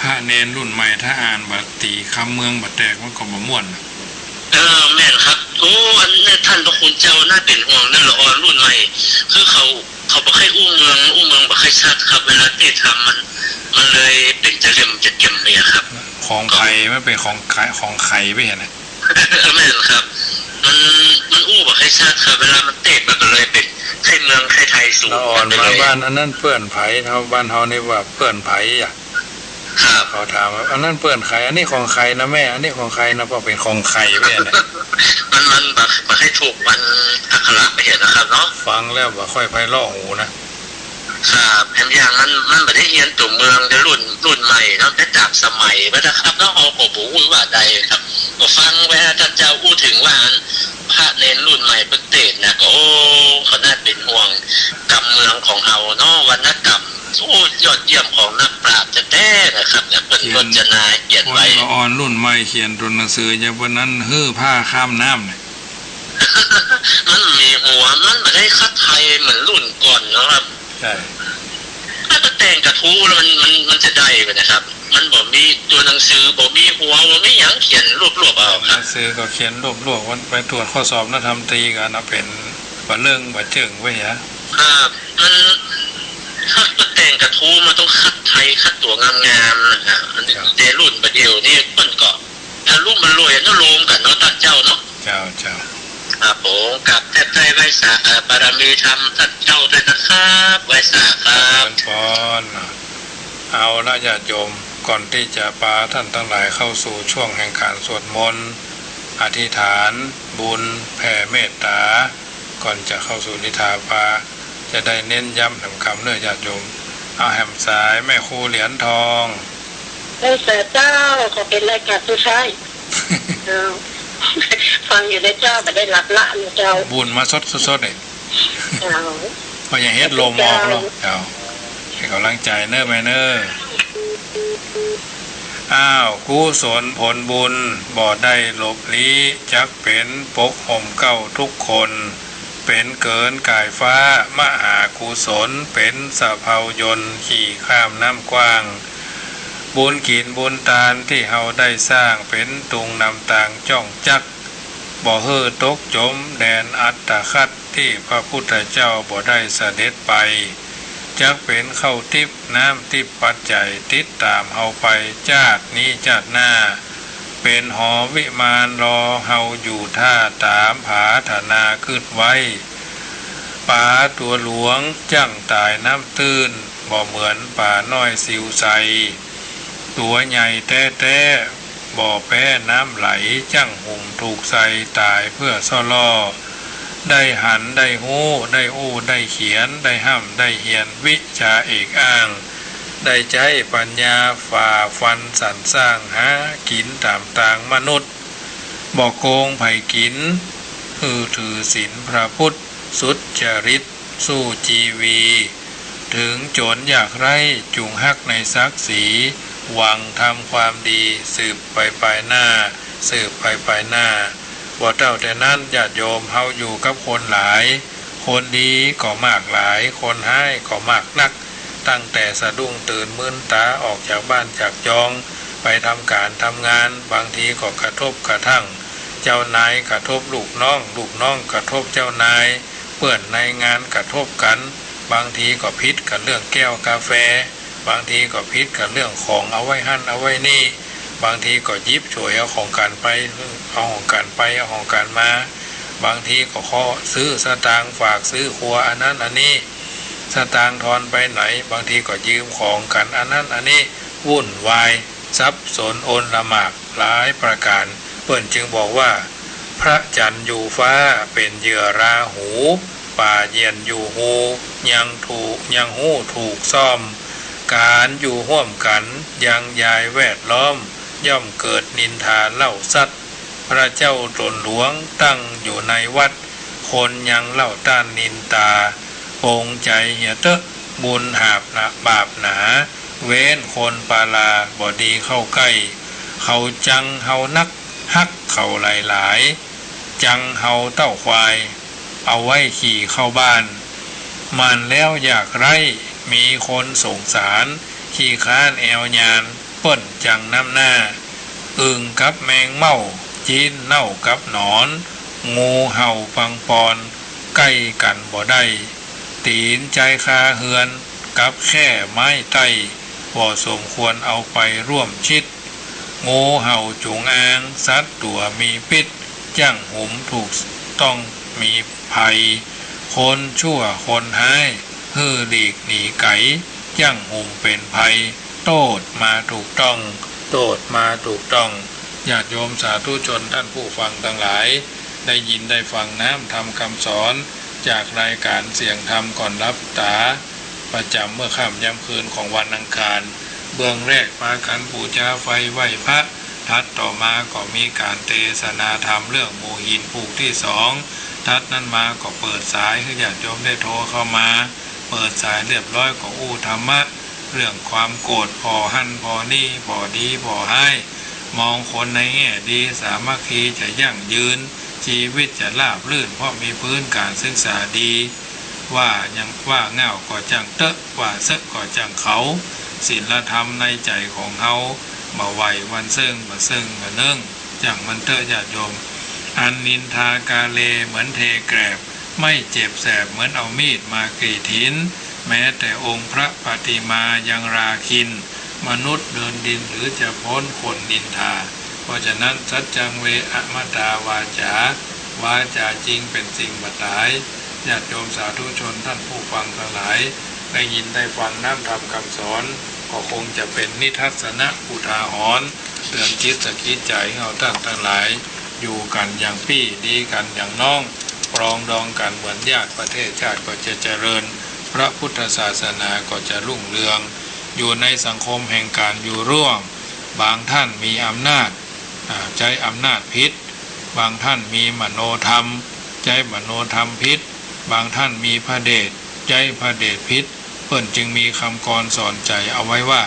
พระเณรรุ่นใหม่ถ้าอ่านบ่าตี๋คำเมืองบ่าแตกมันก็บ่ม่วนน่ะ เออ แม่นครับ โอ้ อันนี้ท่านพระคุณเจ้าน่าเป๋นห่วงนะ ละอ่อนรุ่นใหม่ คือเขา เขาบ่ใค่อู้เมือง อู้เมืองบ่ใค่ชัดครับ เวลาเตะธรรมมัน มันเลยเป๋นจะเหลี่ยมจะเก่มเลยอะครับ ของใผ มันเป๋นของใผ ของใผไปหั้นน่ะ แม่นครับ มัน มันอู้บ่ใค่ชัดครับ เวลามันเตะมันก็เลยเป๋นไทยเมืองไทยไทยสูง ละอ่อนมาบ้านอันนั้นเปื้อนใผ เฮาบ้านเฮานี่ว่าเปื้อนใผอะ ครับ เขาถามว่า อันนั้นเปื้อนใผ อันนี้ของใผนะแม่ อันนี้ของใผนะ เพราะเป๋นของใผไปหั้นน่ะ มัน มันบ่ บ่ใค่ถูกวันอักขระไปหั้นนะครับเนาะ ฟังแล้วบ่ค่อยไพเราะหูนะ ครับ แถมอย่างนั้นมันบ่ได้เฮียนตั๋วเมือง แต่รุ่น รุ่นใหม่เนาะ แต่ต๋ามสมัยว่านะครับเนาะ เฮาก็บ่ฮู้ว่าใดครับ ก็ฟังไว้ท่านเจ้าอู้เถิงว่าอันพระเณรรุ่นใหม่เปิ้นเตะนะ ก็ โอ้ เขาน่าเป๋นห่วงกำเมืองของเฮาเนาะ วรรณกรรม โอ้ ยอดเยี่ยมของนักปราชญ์แต๊ๆ นะครับ เนี่ย เปิ้น เขียน รจนาเขียนไว้ คนละอ่อนรุ่นใหม่เขียนตั๋วหนังสืออย่างเปิ้นนั้น หื้อผ้าข้ามน้ำเนี่ย มันมีหัว มันบ่ได้คัดไทยเหมือนรุ่นก่อนเนาะครับ ใช่ ถ้าไปแต่งกระทู้แล้วมัน มัน มันจะได้บ่นะครับ มันบ่มีตั๋วหนังสือ บ่มีหัว บ่มีหยัง เขียนรวบๆ เอาครับ หนังสือก็เขียนรวบๆ วันไปตรวจข้อสอบนักธรรมตรีก็อันนั้นเป๋นบ่าเลิ่งบ่าเจิ่งไปเหีย ครับ มัน ถ้าไปแต่งกระทู้มันต้องคัดไทย คัดตั๋วงามๆ นะฮะ อันนี้ ครับ แต่รุ่นบ่าเดี่ยวนี้เปิ้นก็ ทะลุมารวยอนุโลมกั๋นเนาะ ต้านเจ้าเนาะ เจ้า เจ้า ครับผม กราบแทบไพร่ไหว้สา เอ่อ บารมีธรรมต้านเจ้าด้วยนะครับ ไหว้สาครับ เจริญพร เอาละญาติโยม ก่อนตี้จะปาต้านตังหลายเข้าสู่ช่วงแห่งก๋านสวดมนต์ อธิษฐานบุญ แผ่เมตต๋า ก่อนจะเข้าสู่นิทานปา จะได้เน้นย้ำแหมกำเน้อญาติโยม เอาแหมสายแม่ครูเหรียญทอง ไหว้สาเจ้า ขอเป๋นรายก๋านสุดท้าย เจ้า ฟังอยู่นะเจ้า บ่ได้หลับละนะเจ้า บุญมาสดๆ เนี่ย เจ้า ก็ยังเฮ็ดลมออกเนาะ เจ้า เป๋นก๋ำลังใจ๋เน้อแม่เน้อ อ้าว กุศลผลบุญบ่ได้หลบลี้ จักเป๋นปกห่มเกล้าทุกคน เป๋นเกิ๋นก๋ายฟ้ามหากุศล เป๋นสะเพายนต์ขี่ข้ามน้ำกว้าง บุญกิ๋นบุญตานตี้เฮาได้สร้าง เป๋นตุงนำตางจ้องจัก บ่หื้อตกจ๋มแดนอัตคัด ตี้พระพุทธเจ้าบ่ได้เสด็จไป จักเป๋นข้าวติ๊บน้ำติ๊บปัจจัย ติดต๋ามเฮาไปจาตินี้จาติหน้า เป๋นหอวิมานรอเฮาอยู่ท่า ต๋ามผาถนาขึ้นไว้ ป๋าตั๋วหลวงจั้งต๋ายน้ำตื้น บ่เหมือนป๋าน้อยสิวใส ตั๋วใหญ่แต๊ๆ บ่แป๊น้ำไหล จั้งหุ่มถูกใส่ต๋ายเปื้อซ่อล่อ ได้หันได้ฮู้ ได้อู้ได้เขียน ได้ฮ่ำได้เฮียนวิชาเอกอ้าง ได้ใจ๊ปัญญาฝ่าฟันสรรสร้างหากิ๋นต๋ามตางมนุษย์ บ่โกงใผกิ๋น หื้อถือศีลพระพุทธสุจริต สู้จีวี เถิงจ๋นยากไร้จุ่งฮักในศักดิ์ศรี หวังทำความดีสืบไปปายหน้า สืบไปปายหน้า บ่เต้าแต่นั้นญาติโยม เฮาอยู่กับคนหลาย คนดีก็มากหลาย คนฮ้ายก็มากนัก ตั้งแต่สะดุ้งตื่นมืนต๋าออกจากบ้านจากจอง ไปทำก๋านทำงาน บางทีก็กระทบกระทั่งเจ้านาย กระทบลูกน้อง ลูกน้องกระทบเจ้านาย เปื้อนในงานกระทบกั๋น บางทีก็ผิดกั๋นเรื่องแก้วกาแฟ บางทีก็ผิดกั๋นเรื่องของเอาไว้หั้นเอาไว้นี่ บางทีก็หยิบฉวยเอาของกั๋นไป เอาของกั๋นไป เอาของกั๋นมา บางทีก็ขอซื้อสตางค์ฝากซื้อครัวอันนั้นอันนี้ สตางค์ทอนไปไหน บางทีก็ยืมของกั๋นอันนั้นอันนี้ วุ่นวาย สับสนโอลหมากหลายประก๋าน เปิ้นจึงบอกว่า พระจันทร์อยู่ฟ้าเป๋นเหยื่อราหู ป๋าเยียนอยู่ฮู ยังถูก ยังฮู้ถูกซ่อม ก๋านอยู่ฮ่วมกั๋นยังยายแวดล้อม ย่อมเกิดนินทาเล่าสัตว์ พระเจ้าต๋นหลวงตั้งอยู่ในวัด คนยังเล่าต้านนินตา ปงใจ๋เหียเต๊อะ บุญหาบหนาบาปหนา เว้นคนปาลาบ่ดีเข้าใก้ เขาจังเฮานัก ฮักเขาหลายๆ จังเฮาเต้าควาย เอาไว้ขี่เข้าบ้าน หมั่นแล้วอยากไร้ มีคนสงสาร ขี้ค้านแอวยาน เปิ้นจังน้ำหน้า อึ่งกับแมงเม่า จี๊นเน่ากับหนอน งูเห่าปังปอน ใก้กั๋นบ่ได้ ตี๋นใจ๊คาเฮือน กับแค่ไม้ไต้ บ่สมควรเอาไปร่วมชิด งูเห่าจงอาง สัตว์ตั๋วมีพิษ จั้งหุมถูกต้องมีภัย คนชั่วคนฮ้าย หื้อหลีกหนีไก๋ จั้งหุมเป๋นภัย โต้ษมาถูกต้อง โต้ษมาถูกต้อง ญาติโยมสาธุชนท่านผู้ฟังตังหลาย ได้ยินได้ฟังน้ำธรรมคำสอน จากรายก๋านเสียงธรรมก่อนหลับต๋า ประจ๋ำเมื่อค่ำยามคืนของวันอังคาร เบื้องแรกปากั๋นปู๋จาไฟไหว้พระ ถัดต่อมาก็มีก๋านเตสนาธรรมเรื่องหมู่หินผูกตี้สอง ถัดนั้นมาก็เปิดสายหื้อญาติโยมได้โทรเข้ามา เปิดสายเรียบร้อยก็อู้ธรรมะ เรื่องความโกรธผ่อหั้นผ่อนี่ ผ่อดีผ่อฮ้าย มองคนในแง่ดี สามัคคีจะยั่งยืน จีวิตจะราบรื่น เพราะมีพื้นก๋านศึกษาดี ว่ายัง ว่าเง่าก็จั้งเต๊อะ ว่าเซอะก็จั้งเขา ศีลธรรมในใจ๋ของเฮา บ่ไหว้วันเซิ่งบ่เซิ่งบ่เนิ่ง จั้งมันเต๊อะญาติโยม อันนินทากาเลเหมือนเทแกรบ ไม่เจ็บแสบเหมือนเอามีดมากรีดหิน แม้แต่องค์พระปฏิมายังราคิณ มนุษย์เดินดินหรือจะพ้นคนนินทา เพราะฉะนั้น สัจจังเวอะมะตาวาจา วาจาจริงเป๋นสิ่งบ่ต๋าย ญาติโยมสาธุชนท่านผู้ฟังตังหลาย ได้ยินได้ฟังน้ำธรรมคำสอน ก็คงจะเป๋นนิทัศนะอุทาหรณ์ เตือนจิตสะกิดใจ๋เฮาต้านตังหลาย อยู่กั๋นอย่างปี้ ดีกั๋นอย่างน้อง ปรองดองกั๋นเหมือนญาติ ประเทศชาติก็จะเจริญ พระพุทธศาสนาก็จะรุ่งเรือง อยู่ในสังคมแห่งก๋านอยู่ร่วม บางท่านมีอำนาจ อ่า ใจ๊อำนาจผิด บางท่านมีมโนธรรม ใจ๊มโนธรรมผิด บางท่านมีพระเดช ใจ๊พระเดชผิด เปิ้นจึงมีคำกรสอนใจ๋เอาไว้ว่า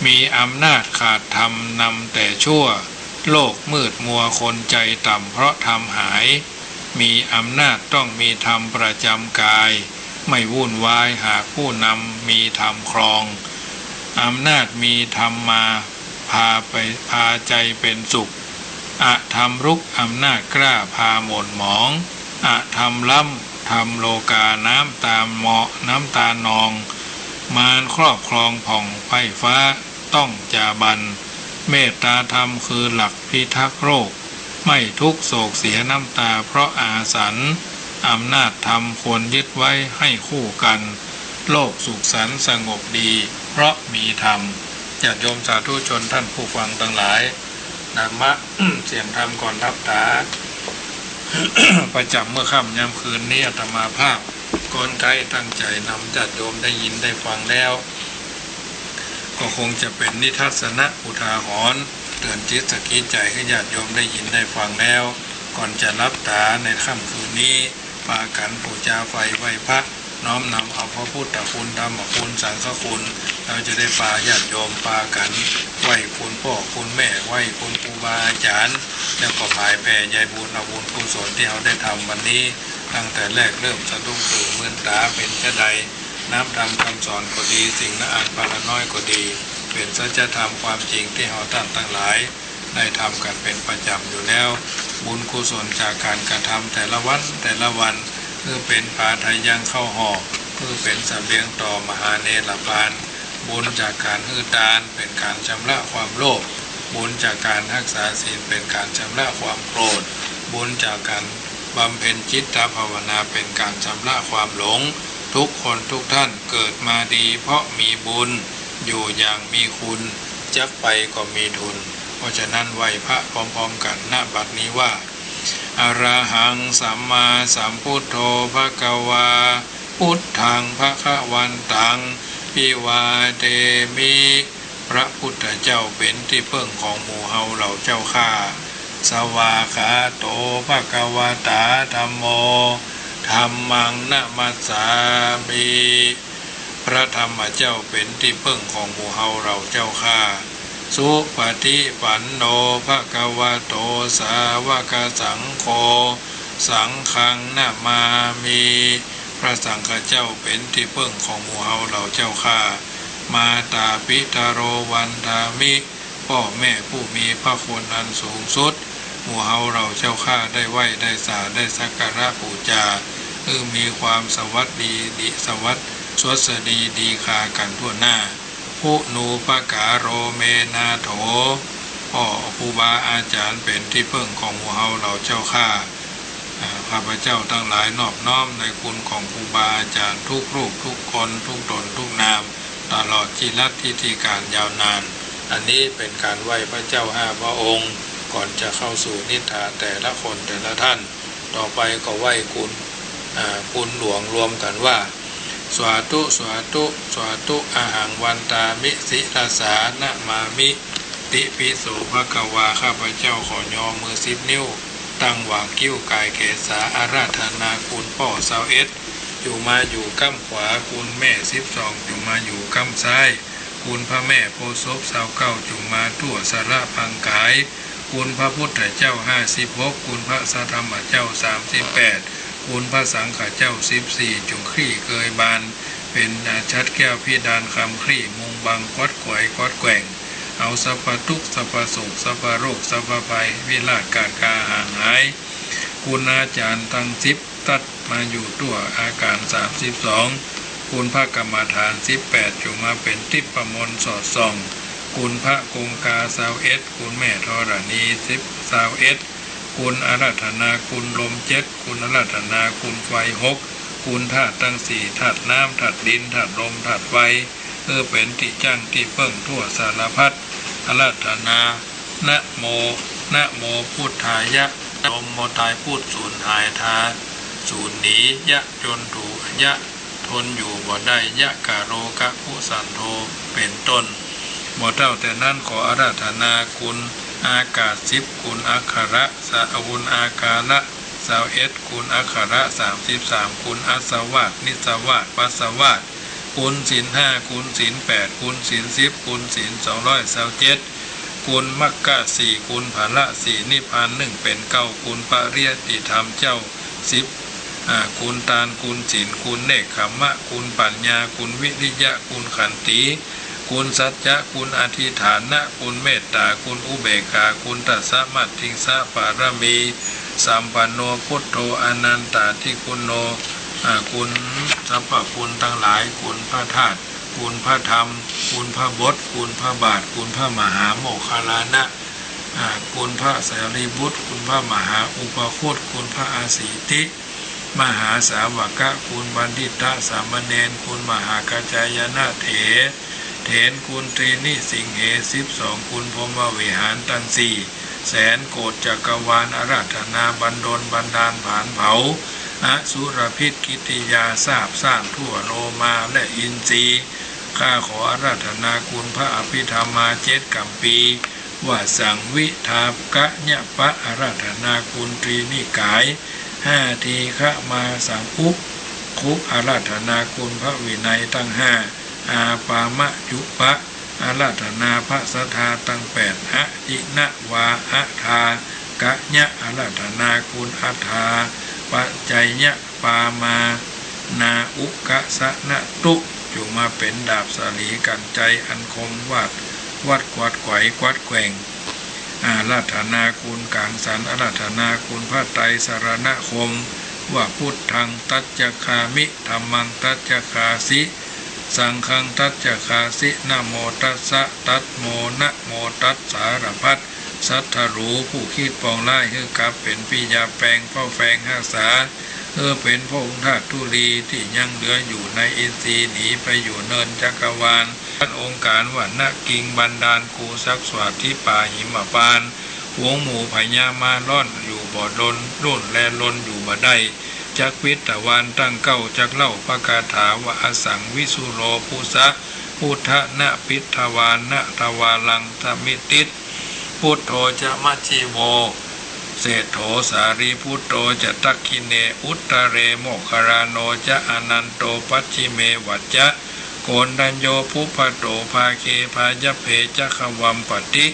มีอำนาจขาดธรรมนำแต่ชั่ว โลกมืดมัวคนใจ๋ต่ำเพราะธรรมหาย มีอำนาจต้องมีธรรมประจ๋ำกาย ไม่วุ่นวายหากผู้นำมีธรรมครอง อำนาจมีธรรมมา พาไป พาใจ๋เป๋นสุข อธรรมรุกอำนาจกล้าพาหม่นหมอง อธรรมล้ำ ธรรมโลกาน้ำตาหมอ น้ำตานอง มารครอบครองผ่องไพร่ฟ้า ต้องจาบัน เมตตาธรรมคือหลักพิทักษ์โลก ไม่ทุกข์โศกเสียน้ำตาเพราะอาสัน อำนาจธรรมควรยึดไว้ให้คู่กัน โลกสุขสันต์สงบดี เพราะมีธรรม ญาติโยมสาธุชนท่านผู้ฟังตังหลาย ธรรมะ เสียงธรรมก่อนหลับต๋า ประจ๋ำเมื่อค่ำยามคืนนี้ อาตมาภาพ ก้อนใก๊ตั้งใจ๋นำญาติโยมได้ยินได้ฟังแล้ว ก็คงจะเป๋นนิทัศนะอุทาหรณ์ เตือนจิตสะกิดใจ๋หื้อญาติโยมได้ยินได้ฟังแล้ว ก่อนจะหลับต๋าในค่ำคืนนี้ ปากั๋นปู๋จาไฟไหว้พระ น้อมนำเอาพระพุทธคุณ ธรรมคุณ สังฆคุณ เฮาจะได้ปาญาติโยมปากั๋นไหว้คุณป้อคุณแม่ ไหว้คุณครูบาอาจ๋ารย์ แล้วก็ผายแผ่ใยบุญ เอาบุญกุศลตี้เฮาได้ทำวันนี้ ตั้งแต่แรกเริ่มสะดุ้งตื่นมืนต๋าเป๋นจาใด น้ำธรรมคำสอนก็ดี สิ่งละอันปาละน้อยก็ดี เป๋นสัจธรรมความจริงตี้เฮาต้านตังหลาย ได้ทำกั๋นเป๋นประจ๋ำอยู่แล้ว บุญกุศลจากก๋านกระทำแต่ละวันแต่ละวัน หื้อเป๋นผาไถยังข้าวหอก หื้อเป๋นเสบียงต่อมหาเนรปาน บุญจากก๋านหื้อตานเป๋นก๋านชำระความโลภ บุญจากก๋านฮักษาศีลเป๋นก๋านชำระความโกรธ บุญจากก๋านบำเพ็ญจิตตภาวนาเป๋นก๋านชำระความหลง ทุกคนทุกท่านเกิดมาดีเพราะมีบุญ อยู่อย่างมีคุณ จักไปก็มีทุน เพราะฉะนั้นไหว้พระพร้อมๆ กั๋น ณ บัดนี้ว่า อะระหังสัมมาสัมพุทโธ ภะคะวา พุทธัง ภะคะวันตัง ภิวาเทมิ พระพุทธเจ้าเป๋นตี้เปิ้งของหมู่เฮาเหล่าเจ้าข้า สวากขาโต ภะคะวะตา ธัมโม ธัมมัง นะมัสสามิ พระธรรมเจ้าเป๋นตี้เปิ้งของหมู่เฮาเหล่าเจ้าข้า สุปะฏิปันโน ภะคะวะโต สาวกสังโฆ สังฆัง นะมามิ พระสังฆเจ้าเป๋นตี้เปิ้งของหมู่เฮาเหล่าเจ้าข้า มาตาปิตะโร วันทามิ ป้อแม่ผู้มีพระคุณอันสูงสุด หมู่เฮาเหล่าเจ้าข้าได้ไหว้ ได้สา ได้สักการะปู๋จา หื้อมีความสวัสดี ดี สวัสดี สวัสดีดีคากั๋นทั่วหน้า คุณูปการโร เม นาโถ ป้อครูบาอาจ๋ารย์เป๋นตี้เปิ้งของหมู่เฮาเหล่าเจ้าข้า อ่า ข้าพเจ้าตังหลายนอบน้อมในคุณของครูบาอาจ๋ารย์ทุกรูปทุกคน ทุกต๋นทุกนาม ตลอดจิรัตน์ทิติก๋าลยาวนาน อันนี้เป๋นก๋านไหว้พระเจ้าห้าพระองค์ ก่อนจะเข้าสู่นิทถาแต่ละคนแต่ละท่าน ต่อไปก็ไหว้คุณ อ่า คุณหลวงรวมกั๋นว่า สาธุ สาธุ สาธุ อะหัง วันทามิ ศิรสา นะมามิ ติปิโส ภะคะวา ข้าพเจ้าขอยอมือสิบนิ้ว ตั้งหว่างคิ้วก๋ายแขนสา อาราธนาคุณป้อซาวเอ็ด จุ่งมาอยู่ก้ำขวา คุณแม่สิบสอง จุ่งมาอยู่ก้ำซ้าย คุณพระแม่โพธิ์ศพซาวเก้า จุ่งมาทั่วสาระพังก๋าย คุณพระพุทธเจ้าห้าสิบหก คุณพระสัทธรรมเจ้าสามสิบแปด คุณพระสังฆเจ้าสิบสี่ จุ่งคลี่เกยบาน เป๋นอาชัดแก้วพิดานคำคลี่มุงบัง กวัดไขว่กวัดแกว่ง เอาสัพพะตุ๊กข์ สัพพะโศก สัพพะโรค สัพพะภัย วิราชกาดกาห่างหาย คุณอาจ๋ารย์ตังสิบ ตั๊ดมาอยู่ทั่วอาก๋านสามสิบสอง คุณพระกรรมฐานสิบแปด จุ่งมาเป๋นทิพย์มนต์สอดส่อง คุณพระคงคาซาวเอ็ด คุณแม่ธรณีสิบ ซาวเอ็ด คุณอาราธนาคุณลมเจ็ด คุณอาราธนาคุณไฟหก คุณธาตุตังสี่ ธาตุน้ำ ธาตุดิน ธาตุลม ธาตุไฟ หื้อเป๋นตี้จั้งตี้เปิ้งทั่วสารพัด อาราธนา นะโม นะโมพุทธายะ นะโมตาย พุทธสูญหาย ทาสูญหนี ยะจนถูก ยะทนอยู่บ่ได้ ยะกะโรกะคุสันโธ เป๋นต้น บ่เต้าแต่นั้นขออาราธนาคุณอากาศสิบ คุณอักขระ สะ คุณอาการะซาวเอ็ด คุณอักขระสามสิบสาม คุณอัสสวาส นิสสวาส ปัสสวาส คุณศีลห้า คุณศีลแปด คุณศีลสิบ คุณศีลสองร้อยซาวเจ็ด คุณมัคคะสี่ คุณผละสี่ นิพพานนึ่งเป๋นเก้า คุณปริยัติธรรมเจ้าสิบ อ่า คุณตาน คุณศีล คุณเนกขัมมะ คุณปัญญา คุณวิริยะ คุณขันติ คุณสัจจะ คุณอธิฐานะ คุณเมตตา คุณอุเบกขา คุณทัสสะมัตถิงสะปารมีสัมปันโน พุทโธอนันตาธิคุณโน อ่า คุณสรรพคุณตังหลาย คุณพระธาตุ คุณพระธรรม คุณพระบท คุณพระบาท คุณพระมหาโมคคัลลานะ อ่า คุณพระสารีบุตร คุณพระมหาอุปคุต คุณพระอาสีติ มหาสาวกะ คุณบัณฑิตะสามเณร คุณมหากัจจายนะเถ เถร คุณตรีนิสิงเหสิบสอง คุณพรหมวิหารตังสี่ แสนโกฏจักรวาล อาราธนาบันดลบันดาลผานเผา อสุรพิษกิตติยา ซาบซ่านทั่วโลมาและอินทรีย์ ข้าขออาราธนาคุณพระอภิธรรมาเจ็ดกัมภีร์ วสังวิทากะญะปะ อาราธนาคุณตรีนิกายห้า ทีฆะมาสังอุปคุป อาราธนาคุณพระวินัยตังห้า อาปามะจุปะ อาราธนาพระสัทธาตังแปด อะทินะวา อะทากะญะ อาราธนาคุณอัฏฐาปัจจยะ ปามานาอุกะสะนะตุ จุ่งมาเป๋นดาบสาลีกัญไชยอันคม วาด วัดกวัดไขว่กวัดแกว่ง อาราธนาคุณก๋างสรร อาราธนาคุณพระไตรสรณคม ว่า พุทธัง ตัจจคามิ ธัมมัง ตัจจคาสิ สังฆัง ตัจจคาสิ นะโมตัสสะ ตัสโม นะโมตัสสารพัด ศัตรูผู้คิดปองร้าย หื้อกลับเป๋นปิยาแปงเฝ้าแฝงฮักษา หื้อเป๋นพระองค์ธาตุธุลีตี้ยังเหลืออยู่ในอินทรีย์ หนีไปอยู่เนินจักรวาล อันองค์การวรรณกิงบันดาลกูสักสวัสดิปาหิมปาน ฝูงหมู่พญามารล่อนอยู่บ่ดน ลุ่นและลนอยู่บ่ได้ จักปิดทวารตั้งเก้าจักเล่า พระคาถาว่า อสังวิสุโรปุสสะ พุทธะนะปิดทวานะทวารังสมิติ พุทโธจะมัชฌิโม เศรษฐโสารีปุตโตจะดักขิเณ อุตตะเรโมคคัลลาโนจะอานันโตปัจฉิเมวัจจะ โกณฑัญโญปุพพะโตภาเค พายัพเพจะขวัมปติ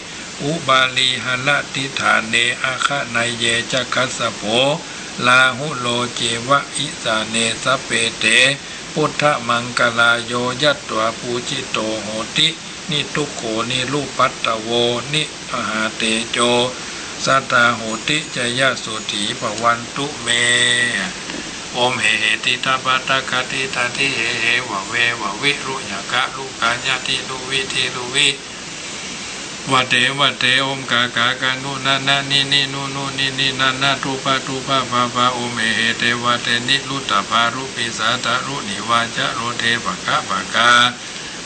อุบาลีหะละติฏฐาเน อัคคะไนเยจะคัสสะโผ ลาหุโลเจวะอิสาเน สัพเพเต พุทธมังคลา โยยัตวาปูจิโตโหติ นิทุกโข นิรุปัตตะโว นิมหาเตโจ สัตตาโหติ จายโสถีภวันตุเม โอม เหเห ติตะปะตะกะติตะทิ เหเห วะเว วะวิรุยะกะลุกายะ ทิรุวิ ทิรุวิ วะเต วะเต โอม กะกะกะนุนะนะ นินินุนุ นินินะนะ ทุปะทุปะปะปะ โอม เหเห เตวะเต นิรุตตะปารุปิสา ตะรุณิวาจะโรเท ปะกะปะกา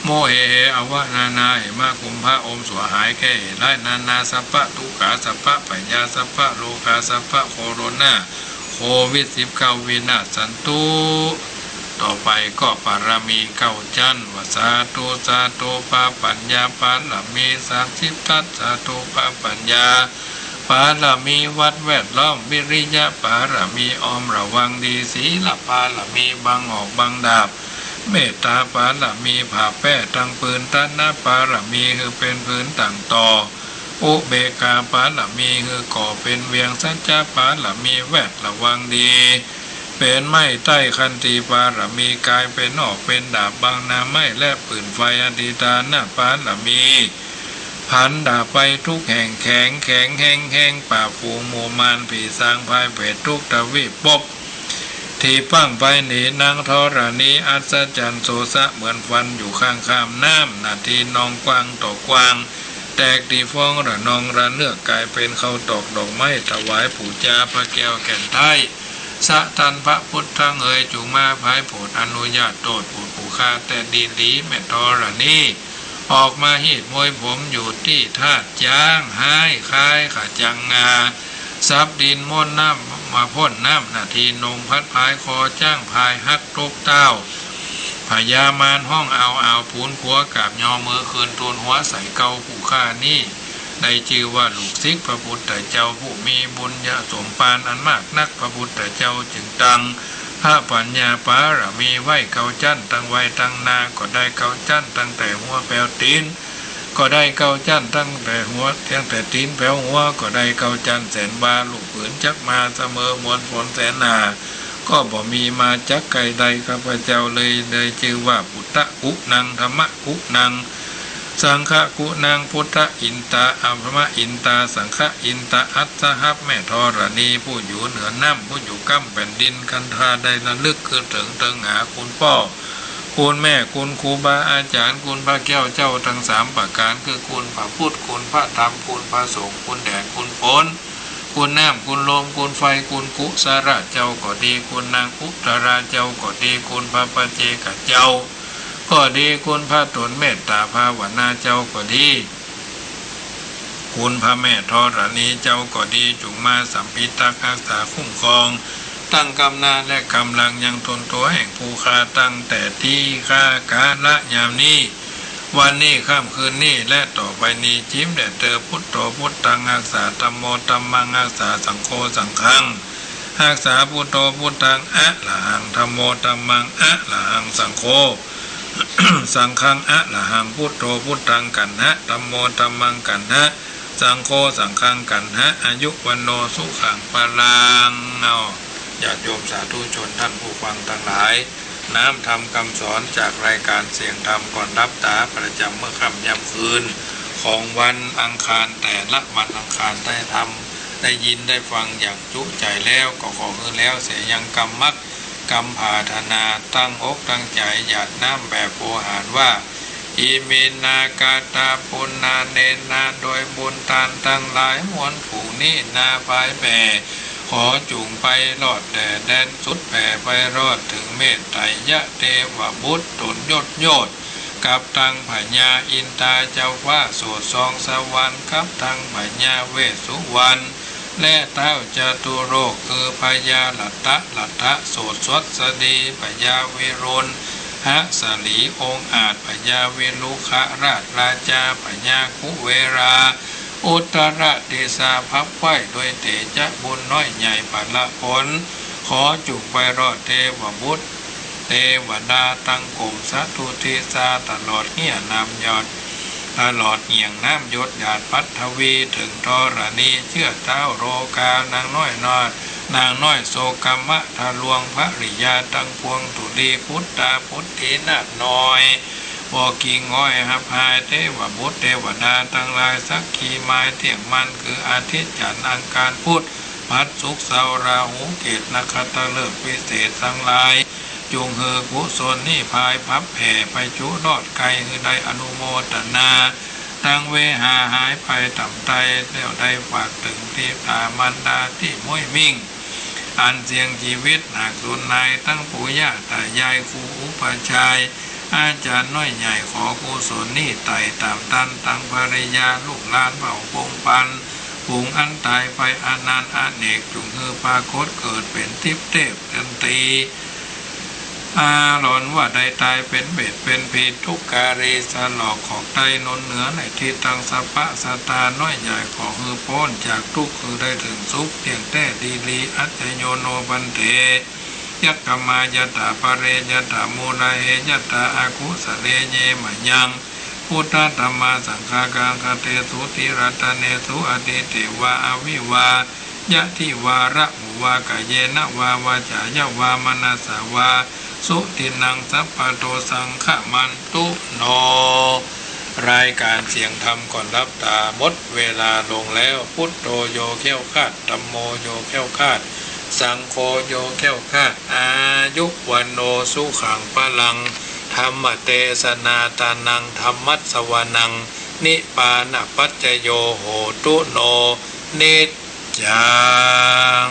โม เหเห อวะนานา เหมะกุมภะ โอม สัวหายแก้เหตุร้ายนานา สัพพะทุกขา สัพพะพยา สัพพะโรคา สัพพะโคโรนา โควิดสิบเก้า วินาศสันตุ ต่อไปก็ปารมีเก้าจั้น ว่า สาธุ สาธุ ปาปัญญาปารมี สามสิบทัศน์ สาธุ ปาปัญญาปารมี วัดแวดล้อม วิริยะปารมี ออมระวังดี ศีลปารมี บังออกบังดาบ เมตตาปารมี ผ่าแป้ตังปืน ตะนะปารมี คือเป๋นพื้นตังต่อ อุเบกขาปารมี คือก่อเป๋นเวียง สัจจะปารมี แวดระวังดี เป๋นไม้ใต้ ขันติปารมี กายเป๋นหอกเป๋นดาบ บังหน้าไม้และปืนไฟ อธิฏฐานปารมี ผันดาบไปทุกแห่ง แข็งแข็งแฮงแฮง ปราบฝูงหมู่มารผีสาง พายเผตรทุกทวีปภพ ถีบบั้งไฟหนีนางธรณี อัศจรรย์โสสะเหมือนฟันอยู่ข้างข้ามน้ำ นาทีนองกว้างต่อกว้าง แตกตีฟองระนองระเลือก กลายเป๋นข้าวตอกดอกไม้ ถวายปู๋จาพระแก้วแก่นไท้ สะตันพระพุทธังเอ๋ย จุ่งมาผายโผดอนุญาตโต้ษบุตรผู้ข้าแต่ดีหลี แม่ธรณี ออกมาฮีดมวยผมอยู่ตี้ธาตุจ๊าง ฮ้ายคล้ายขะจังงา สับดินม้วนน้ำมาพ่นน้ำ นาทีนงพัดพายคอจ๊าง พายหักตกเต๊า พญามารฮ้องอ้าวอ้าว ปูนขัวกราบยอมือคืน ทูลหัวใส่เกล้า ผู้ข้านี้ได้จื้อว่าลูกศิษย์พระพุทธเจ้า ผู้มีบุญญาสมภารอันมากนัก พระพุทธเจ้าจึงตั้ง พระปัญญาปารมีไว้เก้าจั้น ตั้งไว้ตั้งหน้าก็ได้เก้าจั้น ตั้งแต่หัวแป๋วตี๋นก็ได้เก้าจั้น ตั้งแต่หัว ตั้งแต่ตี๋นแป๋วหัวก็ได้เก้าจั้น แสนวาลูกผืนจักมาเสมอมวลผลแสนหน้า ก็บ่มีมาจักใก้ได้ ข้าพเจ้าเลยได้จื้อว่าปุตตะกุณัง ธัมมะกุณัง สังฆะกุณัง ปุตตะอินตา ธัมมะอินตา สังฆะอินตา อัสสะหับ แม่ธรณี ผู้อยู่เหนือน้ำ ผู้อยู่ก้ำแผ่นดิน คันธาได้ระลึกคือเถิงเถิงหาคุณป้อ คุณแม่ คุณครูบาอาจ๋ารย์ คุณพระแก้วเจ้าตังสามประก๋าน คือคุณพระพุทธ คุณพระธรรม คุณพระสงฆ์ คุณแดด คุณฝน คุณน้ำ คุณลม คุณไฟ คุณกุศลาเจ้าก็ดี คุณนางอุตตราเจ้าก็ดี คุณพระปัจเจกเจ้าก็ดี คุณพระต๋นเมตตาภาวนาเจ้าก็ดี คุณพระแม่ธรณีเจ้าก็ดี จุ่งมาสัมภิทักษ์ฮักษาคุ้มครอง ตั้งกำนาและกำลังยังตนตั๋วแห่งผู้ข้า ตั้งแต่ตี้ข้ากาละยามนี้ วันนี้ค่ำคืนนี้และต่อไปนี้ จิ๊มแด่เตอ พุทโธพุทธังฮักษา ธัมโมธัมมังฮักษา สังโฆสังฆังฮักษา พุทโธพุทธังอะระหัง ธัมโมธัมมังอะระหัง สังโฆสังฆังอะระหัง พุทโธพุทธังกัณหะ ธัมโมธัมมังกัณหะ สังโฆสังฆังกัณหะ อายุวัณโณสุขังพลัง เอา ญาติโยมสาธุชนท่านผู้ฟังทั้งหลาย น้ำธรรมคำสอนจากรายการเสียงธรรมก่อนหลับต๋าประจ๋ำเมื่อค่ำยามคืนของวันอังคาร แต่ละวันอังคารได้ทำ ได้ยินได้ฟังอย่างจุใจ๋แล้ว ก็ขอหื้อแล้วเสียยังกำมัก กำผาถนา ตั้งอกตั้งใจ๋หยาดน้ำแบบโวหารว่า อิมินากาตาปุณณาเนนะ โดยบุญตานตังหลายมวลฝูงนี้นา พายแผ่ ขอจุ่งไปรอดแด่แดนสุด แผ่ไปรอดเถิงเมตไตรยะเตวบุตรต๋นยอดยอด กับตังพญาอินตาเจ้าฟ้า โสดส่องสวรรค์ กับตังพญาเวสสุวรรณ และเต้าจตุโรค คือพญาหลัตตะหลัทธะ โสตสวัสดี พญาวิรุณหสลี องอาจ พญาวิรุขราชราชา พญาคุเวรา อุตตรดิสา พับไว้โดยเตจะบุญน้อยใหญ่ผละผล ขอจุ่งไปรอดเทวบุตร เตวดาตังกรมสะทุทิสา ตลอดเหียน้ำหยด ตลอดเหียงน้ำหยดหยาดปัทวี เถิงธรณีเจื้อเต๊าโรกา นางน้อยนอด นางน้อยโสกมะทะลวง ภริยาตังปวง ธุลีปุตตาปุตตีนาคน้อย บ่อกิ่งอ้อยฮับหาย เทวบุตรเทวดาตังหลาย สักขีหมายเตี้ยงมั่น คืออาทิตย์จันทร์อังคารพุธ พฤหัสศุกร์เสาร์ราหูเกตุ นคตฤกษ์วิเศษตังหลาย จุ่งหื้อกุศลนี้พายพับแผ่ไปจุรอดไกล หื้อได้อนุโมตนา ตังเวหาหายไปต่ำไต แล้วได้ฝากเถิงทิดามารดาตี้ม้วยมิ่ง อันเสี้ยงจีวิตหากสูญหาย ตังปู่ย่าต๋ายายครูอุปัชฌาย อาจ๋ารย์น้อยใหญ่ ขอกุศลนี้ไต่ต๋ามตัน ตังภริยาลูกหลานเผ่าพงศ์พันธุ์ ฝูงอันต๋ายไปอนันต์อเนก จุ่งหื้อปรากฏเกิดเป๋นทิพย์เทพจันตี อาหลอนว่าได้ต๋ายเป๋นเบสเป๋นผี ทุกขารีสลอกขอบไตหนุนเหนือในทิศตัง สรรพสัตตาน้อยใหญ่ ขอหื้อป๊นจากทุกข์ หื้อได้เถิงสุขเตี้ยงแต๊ดีหลี อัจจโยโนภันเต ยัคขมายะถา ปะเรยะถา มูลาเหยะถา อกุสะเลเยมะยัง พุทธะธัมมาสังฆา กังคเตสุ ติรัตเนสุ อทิเตวา อวิวา ยะทิวา ระหุวา กาเยนะวา วาจายะวา มนัสสะวา สุทินนัง สัพพัตโต สังฆะมันตุโน รายการเสียงธรรมก่อนหลับต๋าหมดเวลาลงแล้ว พุทโธโยแคล้วคลาด ธัมโมโยแคล้วคลาด สังโฆโยแคล้วคลาด อายุ วัณโณ สุขัง พลัง ธัมมเตสนาทานัง ธัมมัสสวนัง นิพพานะปัจจโย โหตุโน นิจจัง